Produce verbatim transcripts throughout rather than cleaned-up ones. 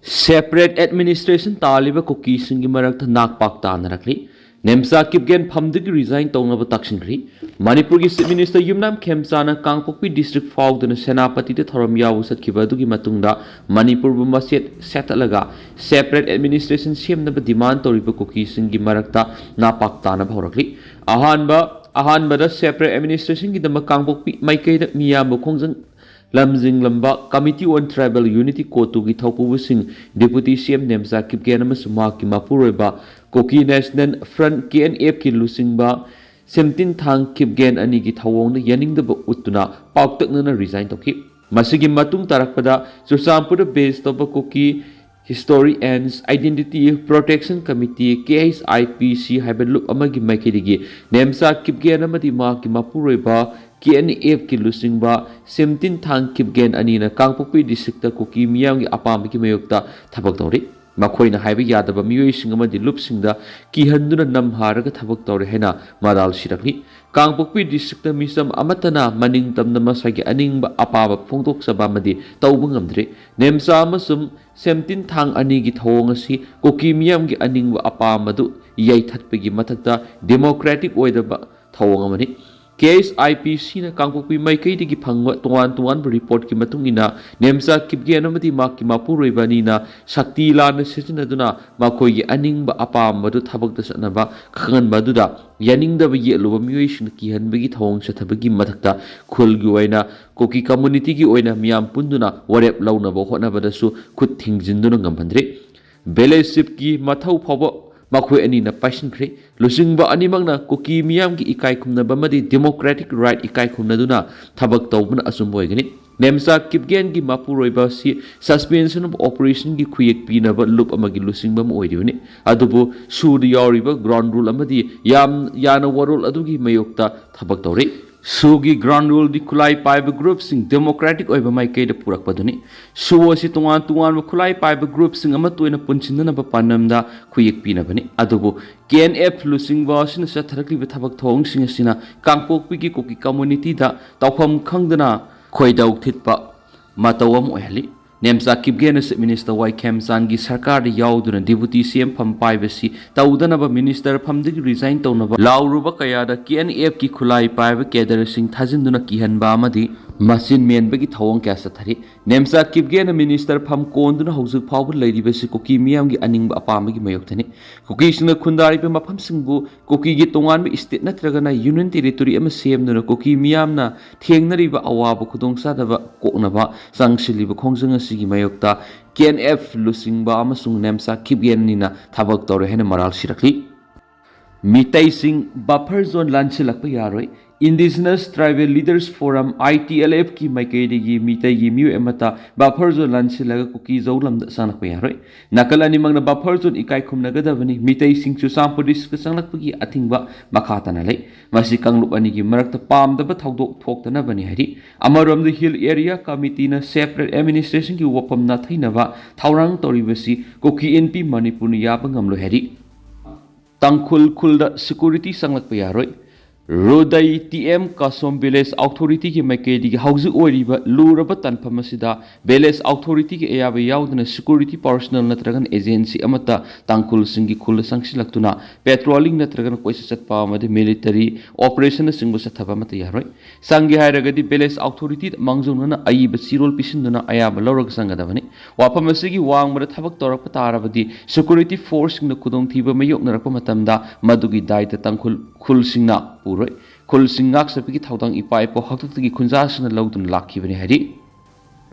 Separate administration ꯇꯥꯜꯂꯤꯕ ꯀꯨꯀꯤꯁꯤꯡꯒꯤ ꯃꯔꯛꯇ ꯅꯥꯛꯄꯥꯛ ꯇꯥꯅꯔꯛꯂꯤ꯫ Nemcha Kipgen ꯐꯝꯗꯒꯤ resign ꯇꯧꯅꯕ ꯇꯛꯁꯤꯟꯈ꯭ꯔꯤ꯫ ꯃꯅꯤꯄꯨꯔꯒꯤ Chief Minister ꯌꯨꯝꯅꯥꯝ ꯈꯦꯝꯆꯥꯅ ꯀꯥꯡꯄꯣꯛꯄꯤ district ꯐꯥꯎꯗꯨꯅ ꯁꯦꯅꯥꯄꯇꯤꯗ ꯊꯧꯔꯝ ꯌꯥꯎꯕ ꯆꯠꯈꯤꯕ ꯑꯗꯨꯒꯤ ꯃꯇꯨꯡꯗ ꯃꯅꯤꯄꯨꯔꯕꯨ ꯃꯆꯦꯠ ꯁꯦꯠꯇꯠꯂꯒ separate administration ꯁꯦꯝꯅꯕ demand ꯇꯧꯔꯤꯕ ꯀꯨꯀꯤꯁꯤꯡꯒꯤ ꯃꯔꯛꯇ ꯅꯥꯄꯥꯛ ꯇꯥꯅꯕ ꯍꯧꯔꯛꯂꯤ꯫ ꯑꯍꯥꯟꯕ ꯑꯍꯥꯟꯕꯗ separate administrationꯒꯤꯗꯃꯛ ꯀꯥꯡꯄꯣꯛꯄꯤ ꯃꯥꯏꯀꯩꯗ ꯃꯤꯌꯥꯝꯕ ꯈꯣꯡꯖꯪ ꯂꯝꯖꯤꯡꯂꯝꯕ Committee on Tribal Unity ꯀꯣꯇꯨꯒꯤ ꯊꯧꯄꯨꯕꯁꯤꯡ Deputy C M Nemcha Kipgen ꯑꯃꯁꯨꯡ ꯃꯍꯥꯛꯀꯤ ꯃꯄꯨꯔꯣꯏꯕ Kuki National Front, K N F ꯀꯤ ꯂꯨꯆꯤꯡꯕ ꯁꯦꯝꯇꯤꯟꯊꯥꯡ ꯀꯤꯞꯒꯦꯟ ꯑꯅꯤꯒꯤ ꯊꯧꯑꯣꯡꯗ ꯌꯥꯅꯤꯡꯗꯕ ꯎꯠꯇꯨꯅ ꯄꯥꯛꯇꯛꯅꯅ resign ꯇꯧꯈꯤ꯫ ꯃꯁꯤꯒꯤ ꯃꯇꯨꯡ ꯇꯥꯔꯛꯄꯗ ꯆꯨꯔꯆꯥꯟꯄꯨꯔꯗ base ꯇꯧꯕ ꯀꯨꯀꯤ History and Identity Protection Committee, K H I P C ꯍꯥꯏꯕ ꯂꯨꯞ ꯑꯃꯒꯤ ꯃꯥꯏꯀꯩꯗꯒꯤ ꯅꯦꯝꯆꯥ ꯀꯤꯞꯒꯦꯟ ꯑꯃꯗꯤ ꯃꯍꯥꯛꯀꯤ ꯃꯄꯨꯔꯣꯏꯕ K N F ꯀꯤ ꯂꯨꯆꯤꯡꯕ ꯁꯦꯝꯇꯤꯟꯊꯥꯡ ꯀꯤꯞꯒꯦꯟ ꯑꯅꯤꯅ ꯀꯥꯡꯄꯣꯛꯄꯤ districtꯇ ꯀꯨꯀꯤ ꯃꯤꯌꯥꯝꯒꯤ ꯑꯄꯥꯝꯕꯒꯤ ꯃꯥꯌꯣꯛꯇ ꯊꯕꯛ ꯇꯧꯔꯤ꯫ ꯃꯈꯣꯏꯅ ꯍꯥꯏꯕ ꯌꯥꯗꯕ ꯃꯤꯑꯣꯏꯁꯤꯡ ꯑꯃꯗꯤ ꯂꯨꯞꯁꯤꯡꯗ ꯀꯤꯍꯟꯗꯨꯅ ꯅꯝꯍꯥꯔꯒ ꯊꯕꯛ ꯇꯧꯔꯦ ꯍꯥꯏꯅ ꯃꯔꯥꯜ ꯁꯤꯔꯛꯂꯤ꯫ ꯀꯥꯡꯄꯣꯛꯄꯤ districtꯇ ꯃꯤꯆꯝ ꯑꯃꯠꯇꯅ ꯃꯅꯤꯡ ꯇꯝꯅ ꯃꯁꯥꯒꯤ ꯑꯅꯤꯡꯕ ꯑꯄꯥꯝꯕ ꯐꯣꯡꯗꯣꯛꯆꯕ ꯑꯃꯗꯤ ꯇꯧꯕ ꯉꯝꯗ꯭ꯔꯤ꯫ ꯅꯦꯝꯆꯥ ꯑꯃꯁꯨꯡ ꯁꯦꯝꯇꯤꯟꯊꯥꯡ ꯑꯅꯤꯒꯤ ꯊꯧꯑꯣꯡ ꯑꯁꯤ ꯀꯨꯀꯤ ꯃꯤꯌꯥꯝꯒꯤ ꯑꯅꯤꯡꯕ ꯑꯄꯥꯝꯕꯗꯨ ꯌꯩꯊꯠꯄꯒꯤ ꯃꯊꯛꯇ democratic ꯑꯣꯏꯗꯕ ꯊꯧꯑꯣꯡ ꯑꯃꯅꯤ꯫ K H I P Cꯅ ꯀꯥꯡꯄꯣꯛꯄꯤ ꯃꯥꯏꯀꯩꯗꯒꯤ ꯐꯪꯕ ꯇꯣꯉꯥꯟ ꯇꯣꯉꯥꯟꯕ reportꯀꯤ ꯃꯇꯨꯡ ꯏꯟꯅ, ꯅꯦꯝꯆꯥ ꯀꯤꯞꯒꯦꯟ ꯑꯃꯗꯤ ꯃꯍꯥꯛꯀꯤ ꯃꯄꯨꯔꯣꯏꯕ ꯑꯅꯤꯅ ꯁꯛꯇꯤ ꯂꯥꯟꯅ ꯁꯤꯖꯤꯟꯅꯗꯨꯅ ꯃꯈꯣꯏꯒꯤ ꯑꯅꯤꯡꯕ ꯑꯄꯥꯝꯕꯗꯨ ꯊꯕꯛꯇ ꯆꯠꯅꯕ ꯈꯪꯍꯟꯕ ꯑꯗꯨꯗ ꯌꯥꯅꯤꯡꯗꯕ ꯌꯦꯠꯂꯨꯕ ꯃꯤꯑꯣꯏꯁꯤꯡꯅ ꯀꯤꯍꯟꯕꯒꯤ ꯊꯧꯑꯣꯡ ꯆꯠꯊꯕꯒꯤ ꯃꯊꯛꯇ ꯈꯨꯜꯒꯤ ꯑꯣꯏꯅ ꯀꯨꯀꯤ communityꯒꯤ ꯑꯣꯏꯅ ꯃꯤꯌꯥꯝ ꯄꯨꯟꯗꯨꯅ ꯋꯥꯔꯦꯞ ꯂꯧꯅꯕ ꯍꯣꯠꯅꯕꯗꯁꯨ ꯈꯨꯠ ꯊꯤꯡꯖꯤꯟꯗꯨꯅ ꯉꯝꯍꯟꯗ꯭ꯔꯤ꯫ Village chiefꯀꯤ ꯃꯊꯧ ꯐꯥꯎꯕ ꯃꯈꯣꯏ ꯑꯅꯤꯅ ꯄꯥꯏꯁꯤꯟꯈ꯭ꯔꯦ꯫ ꯂꯨꯆꯤꯡꯕ ꯑꯅꯤꯃꯛꯅ ꯀꯨꯀꯤ ꯃꯤꯌꯥꯝꯒꯤ ꯏꯀꯥꯏ ꯈꯨꯝꯅꯕ ꯑꯃꯗꯤ democratic right ꯏꯀꯥꯏ ꯈꯨꯝꯅꯗꯨꯅ ꯊꯕꯛ ꯇꯧꯕꯅ ꯑꯆꯨꯝꯕ ꯑꯣꯏꯒꯅꯤ꯫ ꯅꯦꯝꯆꯥ ꯀꯤꯞꯒꯦꯟꯒꯤ ꯃꯄꯨꯔꯣꯏꯕ ꯑꯁꯤ suspension of operationꯒꯤ ꯈꯨꯌꯦꯛ ꯄꯤꯅꯕ ꯂꯨꯞ ꯑꯃꯒꯤ ꯂꯨꯆꯤꯡꯕ ꯑꯃ ꯑꯣꯏꯔꯤꯕꯅꯤ꯫ ꯑꯗꯨꯕꯨ ꯁꯨꯗ ꯌꯥꯎꯔꯤꯕ ground rule ꯑꯃꯗꯤ ꯌꯥꯝ ꯌꯥꯅ ꯋꯥꯔꯣꯜ ꯑꯗꯨꯒꯤ ꯃꯥꯌꯣꯛꯇ ꯊꯕꯛ ꯇꯧꯔꯤ꯫ ꯁꯨꯒꯤ ground ruleꯗꯤ ꯈꯨꯠꯂꯥꯏ ꯄꯥꯏꯕ groupꯁꯤꯡ democratic ꯑꯣꯏꯕ ꯃꯥꯏꯀꯩꯗ ꯄꯨꯔꯛꯄꯗꯨꯅꯤ꯫ ꯁꯨ ꯑꯁꯤ ꯇꯣꯉꯥꯟ ꯇꯣꯉꯥꯟꯕ ꯈꯨꯠꯂꯥꯏ ꯄꯥꯏꯕ groupꯁꯤꯡ ꯑꯃꯠꯇ ꯑꯣꯏꯅ ꯄꯨꯟꯁꯤꯟꯅꯅꯕ ꯄꯥꯟꯗꯝꯗ ꯈꯨꯌꯦꯛ ꯄꯤꯅꯕꯅꯤ꯫ ꯑꯗꯨꯕꯨ K N F ꯂꯨꯆꯤꯡꯕ ꯑꯁꯤꯅ ꯆꯠꯊꯔꯛꯂꯤꯕ ꯊꯕꯛ ꯊꯧꯑꯣꯡꯁꯤꯡ ꯑꯁꯤꯅ ꯀꯥꯡꯄꯣꯛꯄꯤꯒꯤ ꯀꯨꯀꯤ communityꯗ ꯇꯧꯐꯝ ꯈꯪꯗꯅ ꯈꯣꯏꯗꯧ ꯊꯤꯠꯄ ꯃꯇꯧ ꯑꯃ ꯑꯣꯏꯍꯜꯂꯤ꯫ ꯅꯦꯝꯆꯥ ꯀꯤꯞꯒꯦꯅ Chief Minister ꯋꯥꯏ ꯈꯦꯝꯆꯥꯟꯒꯤ ꯁꯔꯀꯥꯔꯗ ꯌꯥꯎꯗꯨꯅ deputy C M ꯐꯝ ꯄꯥꯏꯕꯁꯤ ꯇꯧꯗꯅꯕ minister ꯐꯝꯗꯒꯤ resign ꯇꯧꯅꯕ ꯂꯥꯎꯔꯨꯕ ꯀꯌꯥꯗ K N F ꯀꯤ ꯈꯨꯠꯂꯥꯏ ꯄꯥꯏꯕ cadre ꯁꯤꯡ ꯊꯥꯖꯤꯟꯗꯨꯅ ꯀꯤꯍꯟꯕ ꯑꯃꯗꯤ ꯃꯆꯤꯟ ꯃꯦꯟꯕꯒꯤ ꯊꯧꯑꯣꯡ ꯀꯌꯥ ꯆꯠꯊꯔꯤ꯫ ꯅꯦꯝꯆꯥ ꯀꯤꯞꯒꯦꯅ minister ꯐꯝ ꯀꯣꯟꯗꯨꯅ ꯍꯧꯖꯤꯛ ꯐꯥꯎꯕ ꯂꯩꯔꯤꯕꯁꯤ ꯀꯨꯀꯤ ꯃꯤꯌꯥꯝꯒꯤ ꯑꯅꯤꯡꯕ ꯑꯄꯥꯝꯕꯒꯤ ꯃꯥꯌꯣꯛꯇꯅꯤ꯫ ꯀꯨꯀꯤꯁꯤꯡꯅ ꯈꯨꯟꯗꯥꯔꯤꯕ ꯃꯐꯝꯁꯤꯡꯕꯨ ꯀꯨꯀꯤꯒꯤ ꯇꯣꯉꯥꯟꯕ state ꯅꯠꯇ꯭ꯔꯒꯅ union territory ꯑꯃ ꯁꯦꯝꯗꯨꯅ ꯀꯨꯀꯤ ꯃꯤꯌꯥꯝꯅ ꯊꯦꯡꯅꯔꯤꯕ ꯑꯋꯥꯕ ꯈꯨꯗꯣꯡꯆꯥꯗꯕ ꯀꯣꯛꯅꯕ ꯆꯪꯁꯤꯜꯂꯤꯕ ꯈꯣꯡꯖꯪ ꯑꯁꯤꯒꯤ ꯃꯥꯌꯣꯛꯇ K N F ꯂꯨꯆꯤꯡꯕ ꯑꯃꯁꯨꯡ ꯅꯦꯝꯆꯥ ꯀꯤꯞꯒꯦꯟ ꯑꯅꯤꯅ ꯊꯕꯛ ꯇꯧꯔꯦ ꯍꯥꯏꯅ ꯃꯔꯥꯜ ꯁꯤꯔꯛꯂꯤ꯫ ꯃꯤꯇꯩꯁꯤꯡ buffer zone ꯂꯥꯟꯁꯤꯜꯂꯛꯄ ꯌꯥꯔꯣꯏ꯫ Indigenous Tribal Leaders Forum, I T L F ꯀꯤ ꯃꯥꯏꯀꯩꯗꯒꯤ ꯃꯤꯇꯩꯒꯤ ꯃꯤꯑꯣꯏ ꯑꯃꯠꯇ buffer zone ꯂꯥꯟꯁꯤꯜꯂꯒ ꯀꯨꯀꯤꯖꯧ ꯂꯝꯗ ꯆꯪꯂꯛꯄ ꯌꯥꯔꯣꯏ꯫ ꯅꯥꯀꯜ ꯑꯅꯤꯃꯛꯅ buffer zone ꯏꯀꯥꯏ ꯈꯨꯝꯅꯒꯗꯕꯅꯤ꯫ ꯃꯤꯇꯩꯁꯤꯡ ꯆꯨꯔꯆꯥꯟꯄꯨꯔ district ꯆꯪꯂꯛꯄꯒꯤ ꯑꯊꯤꯡꯕ ꯃꯈꯥ ꯇꯥꯅ ꯂꯩ꯫ ꯃꯁꯤ ꯀꯥꯡꯂꯨꯞ ꯑꯅꯤꯒꯤ ꯃꯔꯛꯇ ꯄꯥꯝꯗꯕ ꯊꯧꯗꯣꯛ ꯊꯣꯛꯇꯅꯕꯅꯤ ꯍꯥꯏꯔꯤ꯫ ꯑꯃꯔꯣꯝꯗ Hill Area Committee ꯅ separate administration ꯒꯤ ꯋꯥꯐꯝ ꯅꯥꯊꯩꯅꯕ ꯊꯧꯔꯥꯡ ꯇꯧꯔꯤꯕꯁꯤ ꯀꯨꯀꯤ ꯏꯟꯄꯤ ꯃꯅꯤꯄꯨꯔꯅ ꯌꯥꯕ ꯉꯝꯂꯣꯏ ꯍꯥꯏꯔꯤ꯫ ꯇꯥꯡꯈꯨꯜ ꯈꯨꯜꯗ security ꯆꯪꯂꯛꯄ ꯌꯥꯔꯣꯏ꯫ ꯔꯨꯗꯩ T M ꯀꯥꯁꯣꯝ village authority ꯒꯤ ꯃꯥꯏꯀꯩꯗꯒꯤ ꯍꯧꯖꯤꯛ ꯑꯣꯏꯔꯤꯕ ꯂꯨꯔꯕ ꯇꯥꯟꯐꯝ ꯑꯁꯤꯗ village authority ꯒꯤ ꯑꯌꯥꯕ ꯌꯥꯎꯗꯅ security personnel ꯅꯠꯇ꯭ꯔꯒꯅ agency ꯑꯃꯠꯇ ꯇꯥꯡꯈꯨꯜꯁꯤꯡꯒꯤ ꯈꯨꯜꯗ ꯆꯪꯁꯤꯜꯂꯛꯇꯨꯅ patrolling ꯅꯠꯇ꯭ꯔꯒꯅ ꯀꯣꯏꯆꯠ ꯆꯠꯄ ꯑꯃꯗꯤ military operation ꯅꯆꯤꯡꯕ ꯆꯠꯊꯕ ꯑꯃꯠꯇ ꯌꯥꯔꯣꯏ꯫ ꯆꯪꯒꯦ ꯍꯥꯏꯔꯒꯗꯤ village authority ꯗ ꯃꯥꯡꯖꯧꯅꯅ ꯑꯏꯕ ꯆꯦꯔꯣꯜ ꯄꯤꯁꯤꯟꯗꯨꯅ ꯑꯌꯥꯕ ꯂꯧꯔꯒ ꯆꯪꯒꯗꯕꯅꯤ꯫ ꯋꯥꯐꯝ ꯑꯁꯤꯒꯤ ꯋꯥꯡꯃꯗ ꯊꯕꯛ ꯇꯧꯔꯛꯄ ꯇꯥꯔꯕꯗꯤ security force ꯁꯤꯡꯅ ꯈꯨꯗꯣꯡꯊꯤꯕ ꯃꯥꯌꯣꯛꯅꯔꯛꯄ ꯃꯇꯝꯗ ꯃꯗꯨꯒꯤ ꯗꯥꯏꯇ ꯇꯥꯡꯈꯨꯜ ꯈꯨꯜꯁꯤꯡꯅ ꯄꯨꯔꯣꯏ꯫ ꯈꯨꯜꯁꯤꯡ ꯉꯥꯛꯆꯕꯒꯤ ꯊꯧꯗꯥꯡ ꯏꯄꯥ ꯏꯄꯨ ꯍꯥꯛꯇꯛꯇꯒꯤ ꯈꯨꯟꯖꯥꯁꯤꯡꯅ ꯂꯧꯗꯨꯅ ꯂꯥꯛꯈꯤꯕꯅꯤ ꯍꯥꯏꯔꯤ꯫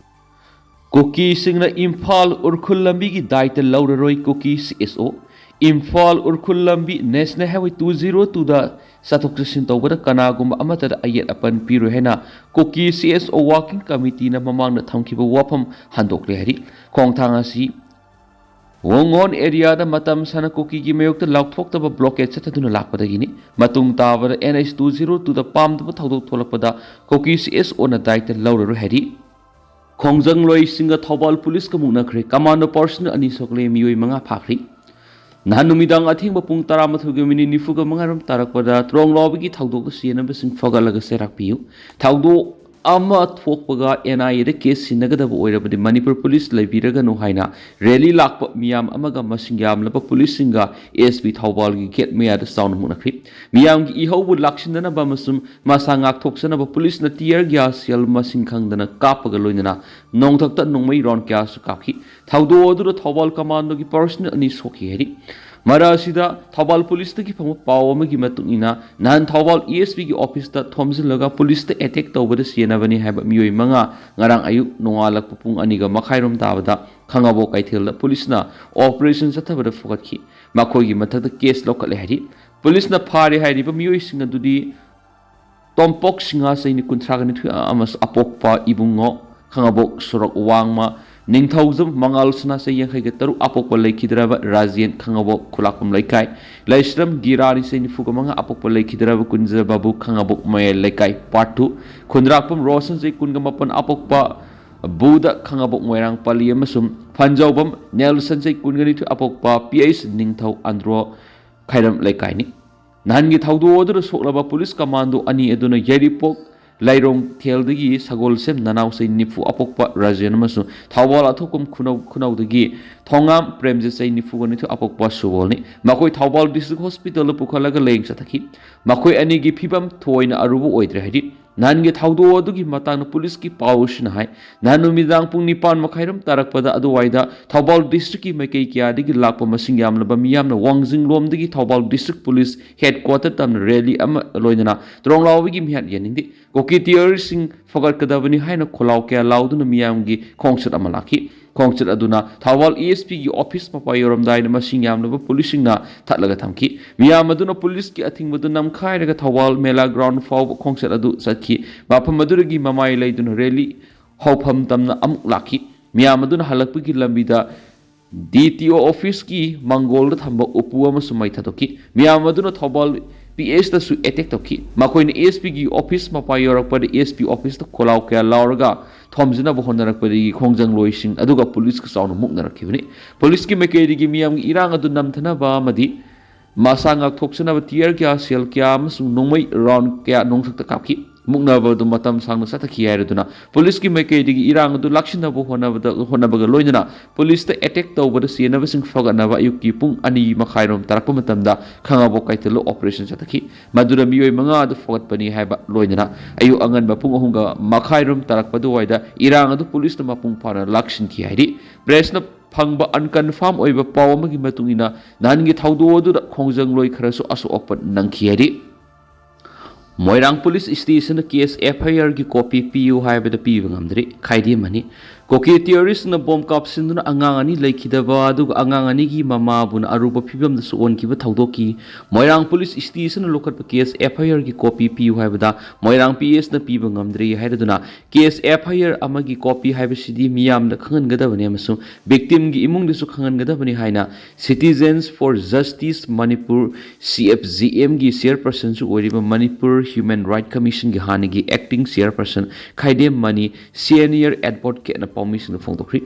ꯀꯨꯀꯤꯁꯤꯡꯅ ꯏꯝꯐꯥꯜ ꯎꯔꯈꯨꯜ ꯂꯝꯕꯤꯒꯤ ꯗꯥꯏꯇ ꯂꯧꯔꯔꯣꯏ, ꯀꯨꯀꯤ C S O꯫ Imphal Ukhrul ꯂꯝꯕꯤ National Highway two zero two ꯗ ꯆꯠꯊꯣꯛ ꯆꯠꯁꯤꯟ ꯇꯧꯕꯗ ꯀꯅꯥꯒꯨꯝꯕ ꯑꯃꯠꯇꯗ ꯑꯌꯦꯠ ꯑꯄꯟ ꯄꯤꯔꯣꯏ ꯍꯥꯏꯅ ꯀꯨꯀꯤ C S O working committee ꯅ ꯃꯃꯥꯡꯗ ꯊꯝꯈꯤꯕ ꯋꯥꯐꯝ ꯍꯟꯗꯣꯛꯂꯦ ꯍꯥꯏꯔꯤ꯫ ꯈꯣꯡꯊꯥꯡ ꯑꯁꯤ ꯋꯣꯡꯉꯣꯟ area ꯗ ꯃꯇꯝ ꯁꯥꯅ ꯀꯨꯀꯤꯒꯤ ꯃꯥꯌꯣꯛꯇ ꯂꯥꯎꯊꯣꯛꯇꯕ blockade ꯆꯠꯊꯗꯨꯅ ꯂꯥꯛꯄꯗꯒꯤꯅꯤ꯫ ꯃꯇꯨꯡ ꯇꯥꯕꯗ N H two zero two ꯗ ꯄꯥꯝꯗꯕ ꯊꯧꯗꯣꯛ ꯊꯣꯛꯂꯛꯄꯗ ꯀꯨꯀꯤ C S O ꯅ ꯗꯥꯏꯇ ꯂꯧꯔꯔꯣꯏ ꯍꯥꯏꯔꯤ꯫ ꯈꯣꯡꯖꯪꯂꯣꯏꯁꯤꯡꯒ ꯊꯧꯕꯥꯜ ꯄꯨꯂꯤꯁꯀ ꯃꯨꯛꯅꯈ꯭ꯔꯦ꯫ Commando personnel ꯑꯅꯤ ꯁꯣꯛꯂꯦ, ꯃꯤꯑꯣꯏ ꯃꯉꯥ ꯐꯥꯈ꯭ꯔꯤ꯫ ꯅꯍꯥꯟ ꯅꯨꯃꯤꯗꯥꯡ ꯑꯊꯦꯡꯕ ꯄꯨꯡ ꯇꯔꯥꯃꯥꯊꯣꯏꯒ minute ꯅꯤꯐꯨꯒ ꯃꯉꯥ ꯔꯣꯝ ꯇꯥꯔꯛꯄꯗ ꯇ꯭ꯔꯣꯡꯂꯥꯎꯕꯤꯒꯤ ꯊꯧꯗꯣꯛꯇ ꯆꯦꯟꯅꯕꯁꯤꯡ ꯐꯒꯠꯂꯒ ꯆꯩꯔꯥꯛ ꯄꯤꯌꯨ꯫ ꯊꯧꯗꯣꯛ ꯑꯃ ꯊꯣꯛꯄꯒ ꯑꯦꯟ ꯑꯥꯏ ꯑꯦꯗ ꯀꯦꯁ ꯁꯤꯟꯅꯒꯗꯕ ꯑꯣꯏꯔꯕꯗꯤ ꯃꯅꯤꯄꯨꯔ ꯄꯨꯂꯤꯁ ꯂꯩꯕꯤꯔꯒꯅꯨ ꯍꯥꯏꯅ ꯔꯦꯂꯤ ꯂꯥꯛꯄ ꯃꯤꯌꯥꯝ ꯑꯃꯒ ꯃꯁꯤꯡ ꯌꯥꯝꯂꯕ ꯄꯨꯂꯤꯁꯁꯤꯡꯒ ꯑꯦꯁ ꯄꯤ ꯊꯧꯕꯥꯜꯒꯤ ꯒꯦꯠ ꯃꯌꯥꯗ ꯆꯥꯎꯅ ꯃꯨꯛꯅꯈ꯭ꯔꯤ꯫ ꯃꯤꯌꯥꯝꯒꯤ ꯏꯍꯧꯕꯨ ꯂꯥꯛꯁꯤꯟꯅꯅꯕ ꯑꯃꯁꯨꯡ ꯃꯁꯥ ꯉꯥꯛꯊꯣꯛꯆꯅꯕ ꯄꯨꯂꯤꯁꯅ tear gas shell ꯃꯁꯤꯡ ꯈꯪꯗꯅ ꯀꯥꯞꯄꯒ ꯂꯣꯏꯅꯅ ꯅꯣꯡꯊꯛꯇ ꯅꯣꯡꯃꯩ round ꯀꯌꯥꯁꯨ ꯀꯥꯞꯈꯤ꯫ ꯊꯧꯗꯣꯛ ꯑꯗꯨꯗ ꯊꯧꯕꯥꯜ ꯀꯃꯥꯟꯗꯣꯒꯤ personnel ꯑꯅꯤ ꯁꯣꯛꯈꯤ ꯍꯥꯏꯔꯤ꯫ ꯃꯔꯛ ꯑꯁꯤꯗ ꯊꯧꯕꯥꯜ ꯄꯨꯂꯤꯁꯇꯒꯤ ꯐꯪꯕ ꯄꯥꯎ ꯑꯃꯒꯤ ꯃꯇꯨꯡ ꯏꯟꯅ, ꯅꯍꯥꯟ ꯊꯧꯕꯥꯜ ꯑꯦ ꯑꯦꯁ ꯄꯤꯒꯤ ꯑꯣꯐꯤꯁꯇ ꯊꯣꯝꯖꯤꯜꯂꯒ ꯄꯨꯂꯤꯁꯇ attack ꯇꯧꯕꯗ ꯁꯤꯖꯤꯟꯅꯕꯅꯤ ꯍꯥꯏꯕ ꯃꯤꯑꯣꯏ ꯃꯉꯥ ꯉꯔꯥꯡ ꯑꯌꯨꯛ ꯅꯣꯡꯉꯥꯜꯂꯛꯄ ꯄꯨꯡ ꯑꯅꯤꯒ ꯃꯈꯥꯏꯔꯣꯝ ꯇꯥꯕꯗ ꯈꯥꯉꯕꯣꯛ ꯀꯩꯊꯦꯜꯗ ꯄꯨꯂꯤꯁꯅ operation ꯆꯠꯊꯕꯗ ꯐꯨꯒꯠꯈꯤ꯫ ꯃꯈꯣꯏꯒꯤ ꯃꯊꯛꯇ case ꯂꯧꯈꯠꯂꯦ ꯍꯥꯏꯔꯤ꯫ ꯄꯨꯂꯤꯁꯅ ꯐꯥꯔꯦ ꯍꯥꯏꯔꯤꯕ ꯃꯤꯑꯣꯏꯁꯤꯡ ꯑꯗꯨꯗꯤ ꯇꯣꯝꯄꯣꯛ ꯁꯤꯡꯍ, ꯆꯍꯤ ꯀꯨꯟꯊ꯭ꯔꯥꯒ ꯅꯤꯊꯣꯏ ꯑꯃꯁꯨꯡ ꯑꯄꯣꯛꯄ ꯏꯕꯨꯡꯉꯣ ꯈꯥꯉꯕꯣꯛ ꯁꯣꯔꯣꯛ ꯋꯥꯡꯃ, ꯅꯤꯡꯊꯧꯖꯝ ꯃꯉꯥꯜ ꯁꯅꯥ, ꯆꯍꯤ ꯌꯥꯡꯈꯩꯒ ꯇꯔꯨꯛ ꯑꯄꯣꯛꯄ ꯂꯩꯈꯤꯗ꯭ꯔꯕ ꯔꯥꯖꯦꯟ ꯈꯥꯉꯕꯣꯛ ꯈꯨꯂꯥꯛꯄꯝ ꯂꯩꯀꯥꯏ, ꯂꯩꯁ꯭ꯔꯝ ꯒꯤꯔꯥꯅꯤ, ꯆꯍꯤ ꯅꯤꯐꯨꯒ ꯃꯉꯥ ꯑꯄꯣꯛꯄ ꯂꯩꯈꯤꯗ꯭ꯔꯕ ꯀꯨꯟꯖꯕꯥꯕꯨ ꯈꯥꯉꯕꯣꯛ ꯃꯌꯥꯏ ꯂꯩꯀꯥꯏ꯫ Part two꯫ ꯈꯨꯟꯗ꯭ꯔꯥꯛꯄꯝ ꯔꯣꯁꯟ, ꯆꯍꯤ ꯀꯨꯟꯒ ꯃꯥꯄꯟ ꯑꯄꯣꯛꯄ ꯕꯨꯗ ꯈꯥꯉꯕꯣꯛ ꯃꯣꯏꯔꯥꯡ ꯄꯜꯂꯤ ꯑꯃꯁꯨꯡ ꯐꯟꯖꯥꯎꯕꯝ ꯅꯦꯜꯁꯟ, ꯆꯍꯤ ꯀꯨꯟꯒ ꯅꯤꯊꯣꯏ ꯑꯄꯣꯛꯄ ꯄꯤ ꯑꯩꯆ ꯅꯤꯡꯊꯧ ꯑꯟꯗ꯭ꯔꯣ ꯈꯥꯏꯔꯝ ꯂꯩꯀꯥꯏꯅꯤ꯫ ꯅꯍꯥꯟꯒꯤ ꯊꯧꯗꯣꯛ ꯑꯗꯨꯗ ꯁꯣꯛꯂꯕ ꯄꯨꯂꯤꯁ ꯀꯃꯥꯟꯗꯣ ꯑꯅꯤ ꯑꯗꯨꯅ ꯌꯥꯏꯔꯤꯄꯣꯛ ꯂꯥꯏꯔꯣꯡꯊꯦꯜꯗꯒꯤ ꯁꯒꯣꯜꯁꯦꯝ ꯅꯅꯥꯎꯆꯩ ꯅꯤꯐꯨ ꯑꯄꯣꯛꯄ ꯔꯥꯖꯦꯟ ꯑꯃꯁꯨꯡ ꯊꯧꯕꯥꯜ ꯑꯊꯣꯛꯄꯝ ꯈꯨꯅꯧ ꯈꯨꯅꯧꯗꯒꯤ ꯊꯣꯉꯥꯝ ꯄ꯭ꯔꯦꯝꯖꯤꯠ, ꯆꯍꯤ ꯅꯤꯐꯨꯒ ꯅꯤꯊꯣꯏ ꯑꯄꯣꯛꯄ ꯁꯨꯕꯣꯜꯅꯤ꯫ ꯃꯈꯣꯏ ꯊꯧꯕꯥꯜ district hospitalꯗ ꯄꯨꯈꯠꯂꯒ ꯂꯥꯌꯦꯡ ꯆꯠꯊꯈꯤ꯫ ꯃꯈꯣꯏ ꯑꯅꯤꯒꯤ ꯐꯤꯕꯝ ꯊꯣꯏꯅ ꯑꯔꯨꯕ ꯑꯣꯏꯗ꯭ꯔꯦ ꯍꯥꯏꯔꯤ꯫ ꯅꯍꯥꯟꯒꯤ ꯊꯧꯗꯣꯛ ꯑꯗꯨꯒꯤ ꯃꯇꯥꯡꯗ ꯄꯨꯂꯤꯁꯀꯤ ꯄꯥꯎꯁꯤꯅ ꯍꯥꯏ, ꯅꯍꯥꯟ ꯅꯨꯃꯤꯗꯥꯡ ꯄꯨꯡ ꯅꯤꯄꯥꯟ ꯃꯈꯥꯏꯔꯣꯝ ꯇꯥꯔꯛꯄꯗ ꯑꯗꯨꯋꯥꯏꯗ ꯊꯧꯕꯥꯜ districtꯀꯤ ꯃꯥꯏꯀꯩ ꯀꯌꯥꯗꯒꯤ ꯂꯥꯛꯄ ꯃꯁꯤꯡ ꯌꯥꯝꯂꯕ ꯃꯤꯌꯥꯝꯅ ꯋꯥꯡꯖꯤꯡꯂꯣꯝꯗꯒꯤ ꯊꯧꯕꯥꯜ district police headquarter ꯇꯝꯅ rally ꯑꯃ ꯂꯣꯏꯅꯅ ꯇ꯭ꯔꯣꯡꯂꯥꯎꯕꯒꯤ ꯃꯤꯍꯥꯠ ꯌꯦꯡꯅꯤꯡꯗꯦ, ꯀꯨꯀꯤ terroristꯁꯤꯡ ꯐꯒꯠꯀꯗꯕꯅꯤ ꯍꯥꯏꯅ ꯈꯣꯜꯂꯥꯎ ꯀꯌꯥ ꯂꯥꯎꯗꯨꯅ ꯃꯤꯌꯥꯝꯒꯤ ꯈꯣꯡꯆꯠ ꯑꯃ ꯂꯥꯛꯈꯤ꯫ ꯈꯣꯡꯆꯠ ꯑꯗꯨꯅ ꯊꯧꯕꯥꯜ ꯑꯦ ꯑꯦꯁ ꯄꯤꯒꯤ ꯑꯣꯐꯤꯁ ꯃꯄꯥ ꯌꯧꯔꯝꯗꯥꯏꯗ ꯃꯁꯤꯡ ꯌꯥꯝꯂꯕ ꯄꯨꯂꯤꯁꯁꯤꯡꯅ ꯊꯠꯂꯒ ꯊꯝꯈꯤ꯫ ꯃꯤꯌꯥꯝ ꯑꯗꯨꯅ ꯄꯨꯂꯤꯁꯀꯤ ꯑꯊꯤꯡꯕꯗꯨ ꯅꯝꯈꯥꯏꯔꯒ ꯊꯧꯕꯥꯜ ꯃꯦꯂꯥ ground ꯐꯥꯎꯕ ꯈꯣꯡꯆꯠ ꯑꯗꯨ ꯆꯠꯈꯤ꯫ ꯃꯐꯝ ꯑꯗꯨꯗꯒꯤ ꯃꯃꯥꯏ ꯂꯩꯗꯨꯅ rally ꯍꯧꯐꯝ ꯇꯝꯅ ꯑꯃꯨꯛ ꯂꯥꯛꯈꯤ꯫ ꯃꯤꯌꯥꯝ ꯑꯗꯨꯅ ꯍꯜꯂꯛꯄꯒꯤ ꯂꯝꯕꯤꯗ ꯗꯤ ꯇꯤ ꯑꯣ ꯑꯣꯐꯤꯁꯀꯤ ꯃꯪꯒꯣꯜꯗ ꯊꯝꯕ ꯎꯄꯨ ꯑꯃꯁꯨ ꯃꯩ ꯊꯥꯗꯣꯛꯈꯤ꯫ ꯃꯤꯌꯥꯝ ꯑꯗꯨꯅ ꯊꯧꯕꯥꯜ ꯄꯤ ꯑꯦꯁꯇꯁꯨ attack ꯇꯧꯈꯤ꯫ ꯃꯈꯣꯏꯅ ꯑꯦꯁ ꯄꯤꯒꯤ ꯑꯣꯐꯤꯁ ꯃꯄꯥ ꯌꯧꯔꯛꯄꯗ ꯑꯦꯁ ꯄꯤ ꯑꯣꯐꯤꯁꯇ ꯈꯣꯜꯂꯥꯎ ꯀꯌꯥ ꯂꯥꯎꯔꯒ ꯊꯣꯝꯖꯤꯟꯅꯕ ꯍꯣꯠꯅꯔꯛꯄꯗꯒꯤ ꯈꯣꯡꯖꯪꯂꯣꯏꯁꯤꯡ ꯑꯗꯨꯒ ꯄꯨꯂꯤꯁꯀ ꯆꯥꯎꯅ ꯃꯨꯛꯅꯔꯛꯈꯤꯕꯅꯤ꯫ ꯄꯨꯂꯤꯁꯀꯤ ꯃꯥꯏꯀꯩꯗꯒꯤ ꯃꯤꯌꯥꯝꯒꯤ ꯏꯔꯥꯡ ꯑꯗꯨ ꯅꯝꯊꯅꯕ ꯑꯃꯗꯤ ꯃꯁꯥ ꯉꯥꯛꯊꯣꯛꯆꯅꯕ tear gas shell ꯀꯌꯥ ꯑꯃꯁꯨꯡ ꯅꯣꯡꯃꯩ round ꯀꯌꯥ ꯅꯣꯡꯊꯛꯇ ꯀꯥꯞꯈꯤ꯫ ꯃꯨꯛꯅꯕꯗꯨ ꯃꯇꯝ ꯁꯥꯡꯅ ꯆꯠꯊꯈꯤ ꯍꯥꯏꯔꯗꯨꯅ ꯄꯨꯂꯤꯁꯀꯤ ꯃꯥꯏꯀꯩꯗꯒꯤ ꯏꯔꯥꯡ ꯑꯗꯨ ꯂꯥꯛꯁꯤꯟꯅꯕ ꯍꯣꯠꯅꯕꯗ ꯍꯣꯠꯅꯕꯒ ꯂꯣꯏꯅꯅ ꯄꯨꯂꯤꯁꯇ ꯑꯦꯇꯦꯛ ꯇꯧꯕꯗ ꯆꯦꯟꯅꯕꯁꯤꯡ ꯐꯒꯠꯅꯕ ꯑꯌꯨꯛꯀꯤ ꯄꯨꯡ ꯑꯅꯤ ꯃꯈꯥꯏꯔꯣꯝ ꯇꯥꯔꯛꯄ ꯃꯇꯝꯗ ꯈꯥꯉꯕꯣꯛ ꯀꯩꯊꯦꯜꯗ ꯑꯣꯄꯔꯦꯁꯟ ꯆꯠꯊꯈꯤ꯫ ꯃꯗꯨꯗ ꯃꯤꯑꯣꯏ ꯃꯉꯥ ꯑꯗꯨ ꯐꯒꯠꯄꯅꯤ ꯍꯥꯏꯕ ꯂꯣꯏꯅꯅ ꯑꯌꯨꯛ ꯑꯉꯟꯕ ꯄꯨꯡ ꯑꯍꯨꯝꯒ ꯃꯈꯥꯏꯔꯣꯝ ꯇꯥꯔꯛꯄ ꯑꯗꯨꯋꯥꯏꯗ ꯏꯔꯥꯡ ꯑꯗꯨ ꯄꯨꯂꯤꯁꯅ ꯃꯄꯨꯡ ꯐꯥꯅ ꯂꯥꯛꯁꯤꯟꯈꯤ ꯍꯥꯏꯔꯤ꯫ ꯄ꯭ꯔꯦꯁꯅ ꯐꯪꯕ ꯑꯟꯀꯟꯐꯥꯔꯝ ꯑꯣꯏꯕ ꯄꯥꯎ ꯑꯃꯒꯤ ꯃꯇꯨꯡ ꯏꯟꯅ ꯅꯍꯥꯟꯒꯤ ꯊꯧꯗꯣꯛ ꯑꯗꯨꯗ ꯈꯣꯡꯖꯪꯂꯣꯏ ꯈꯔꯁꯨ ꯑꯁꯣꯛ ꯑꯄꯟ ꯅꯪꯈꯤ ꯍꯥꯏꯔꯤ꯫ ꯃꯣꯏꯔꯥꯡ ꯄꯨꯂꯤꯁ ꯁ꯭ꯇꯦꯁꯟꯅ ꯀꯦꯁ ꯑꯦꯐ ꯑꯥꯏ ꯑꯥꯔꯒꯤ ꯀꯣꯄꯤ ꯄꯤꯌꯨ ꯍꯥꯏꯕꯗ ꯄꯤꯕ ꯉꯝꯗ꯭ꯔꯤ꯫ ꯈꯥꯏꯗꯦꯝ ꯑꯅꯤ꯫ ꯀꯨꯀꯤ ꯇꯦꯔꯣꯔꯤꯁ꯭ꯠꯅ ꯕꯣꯝ ꯀꯥꯞꯁꯤꯟꯗꯨꯅ ꯑꯉꯥꯡ ꯑꯅꯤ ꯂꯩꯈꯤꯗꯕ ꯑꯗꯨꯒ ꯑꯉꯥꯡ ꯑꯅꯤꯒꯤ ꯃꯃꯥꯕꯨꯅ ꯑꯔꯨꯕ ꯐꯤꯕꯝꯗꯁꯨ ꯑꯣꯟꯈꯤꯕ ꯊꯧꯗꯣꯛꯀꯤ ꯃꯣꯏꯔꯥꯡ ꯄꯨꯂꯤꯁ ꯁ꯭ꯇꯦꯁꯟꯅ ꯂꯧꯈꯠꯄ ꯀꯦꯁ ꯑꯦꯐ ꯑꯥꯏ ꯑꯥꯔꯒꯤ ꯀꯣꯄꯤ ꯄꯤꯌꯨ ꯍꯥꯏꯕꯗ ꯃꯣꯏꯔꯥꯡ ꯄꯤ ꯑꯦꯁꯅ ꯄꯤꯕ ꯉꯝꯗ꯭ꯔꯤ ꯍꯥꯏꯔꯗꯨꯅ ꯀꯦꯁ ꯑꯦꯐ ꯑꯥꯏ ꯑꯥꯔ ꯑꯃꯒꯤ ꯀꯣꯄꯤ ꯍꯥꯏꯕꯁꯤꯗꯤ ꯃꯤꯌꯥꯝꯗ ꯈꯪꯍꯟꯒꯗꯕꯅꯤ ꯑꯃꯁꯨꯡ ꯚꯤꯛꯇꯤꯝꯒꯤ ꯏꯃꯨꯡꯗꯁꯨ ꯈꯪꯍꯟꯒꯗꯕꯅꯤ ꯍꯥꯏꯅ Citizens for Justice Manipur, C F G ꯑꯦꯝꯒꯤ ꯆꯤꯌꯔꯄꯔꯁꯟꯁꯨ ꯑꯣꯏꯔꯤꯕ ꯃꯅꯤꯄꯨꯔ ꯍ꯭ꯌꯨꯃꯦꯟ ꯔꯥꯏꯠ ꯀꯃꯤꯁꯟꯒꯤ ꯍꯥꯟꯅꯒꯤ ꯑꯦꯛꯇꯤꯡ ꯆꯤꯌꯔꯄꯔꯁꯟ ꯈꯥꯏꯗꯦꯝ ꯃꯅꯤ ꯁꯦꯅꯤꯌꯔ ꯑꯦꯗꯚꯣꯀꯦꯠꯅ ꯄꯥꯎꯃꯤꯁꯤꯡꯗ ꯐꯣꯡꯗꯣꯛꯈ꯭ꯔꯤ꯫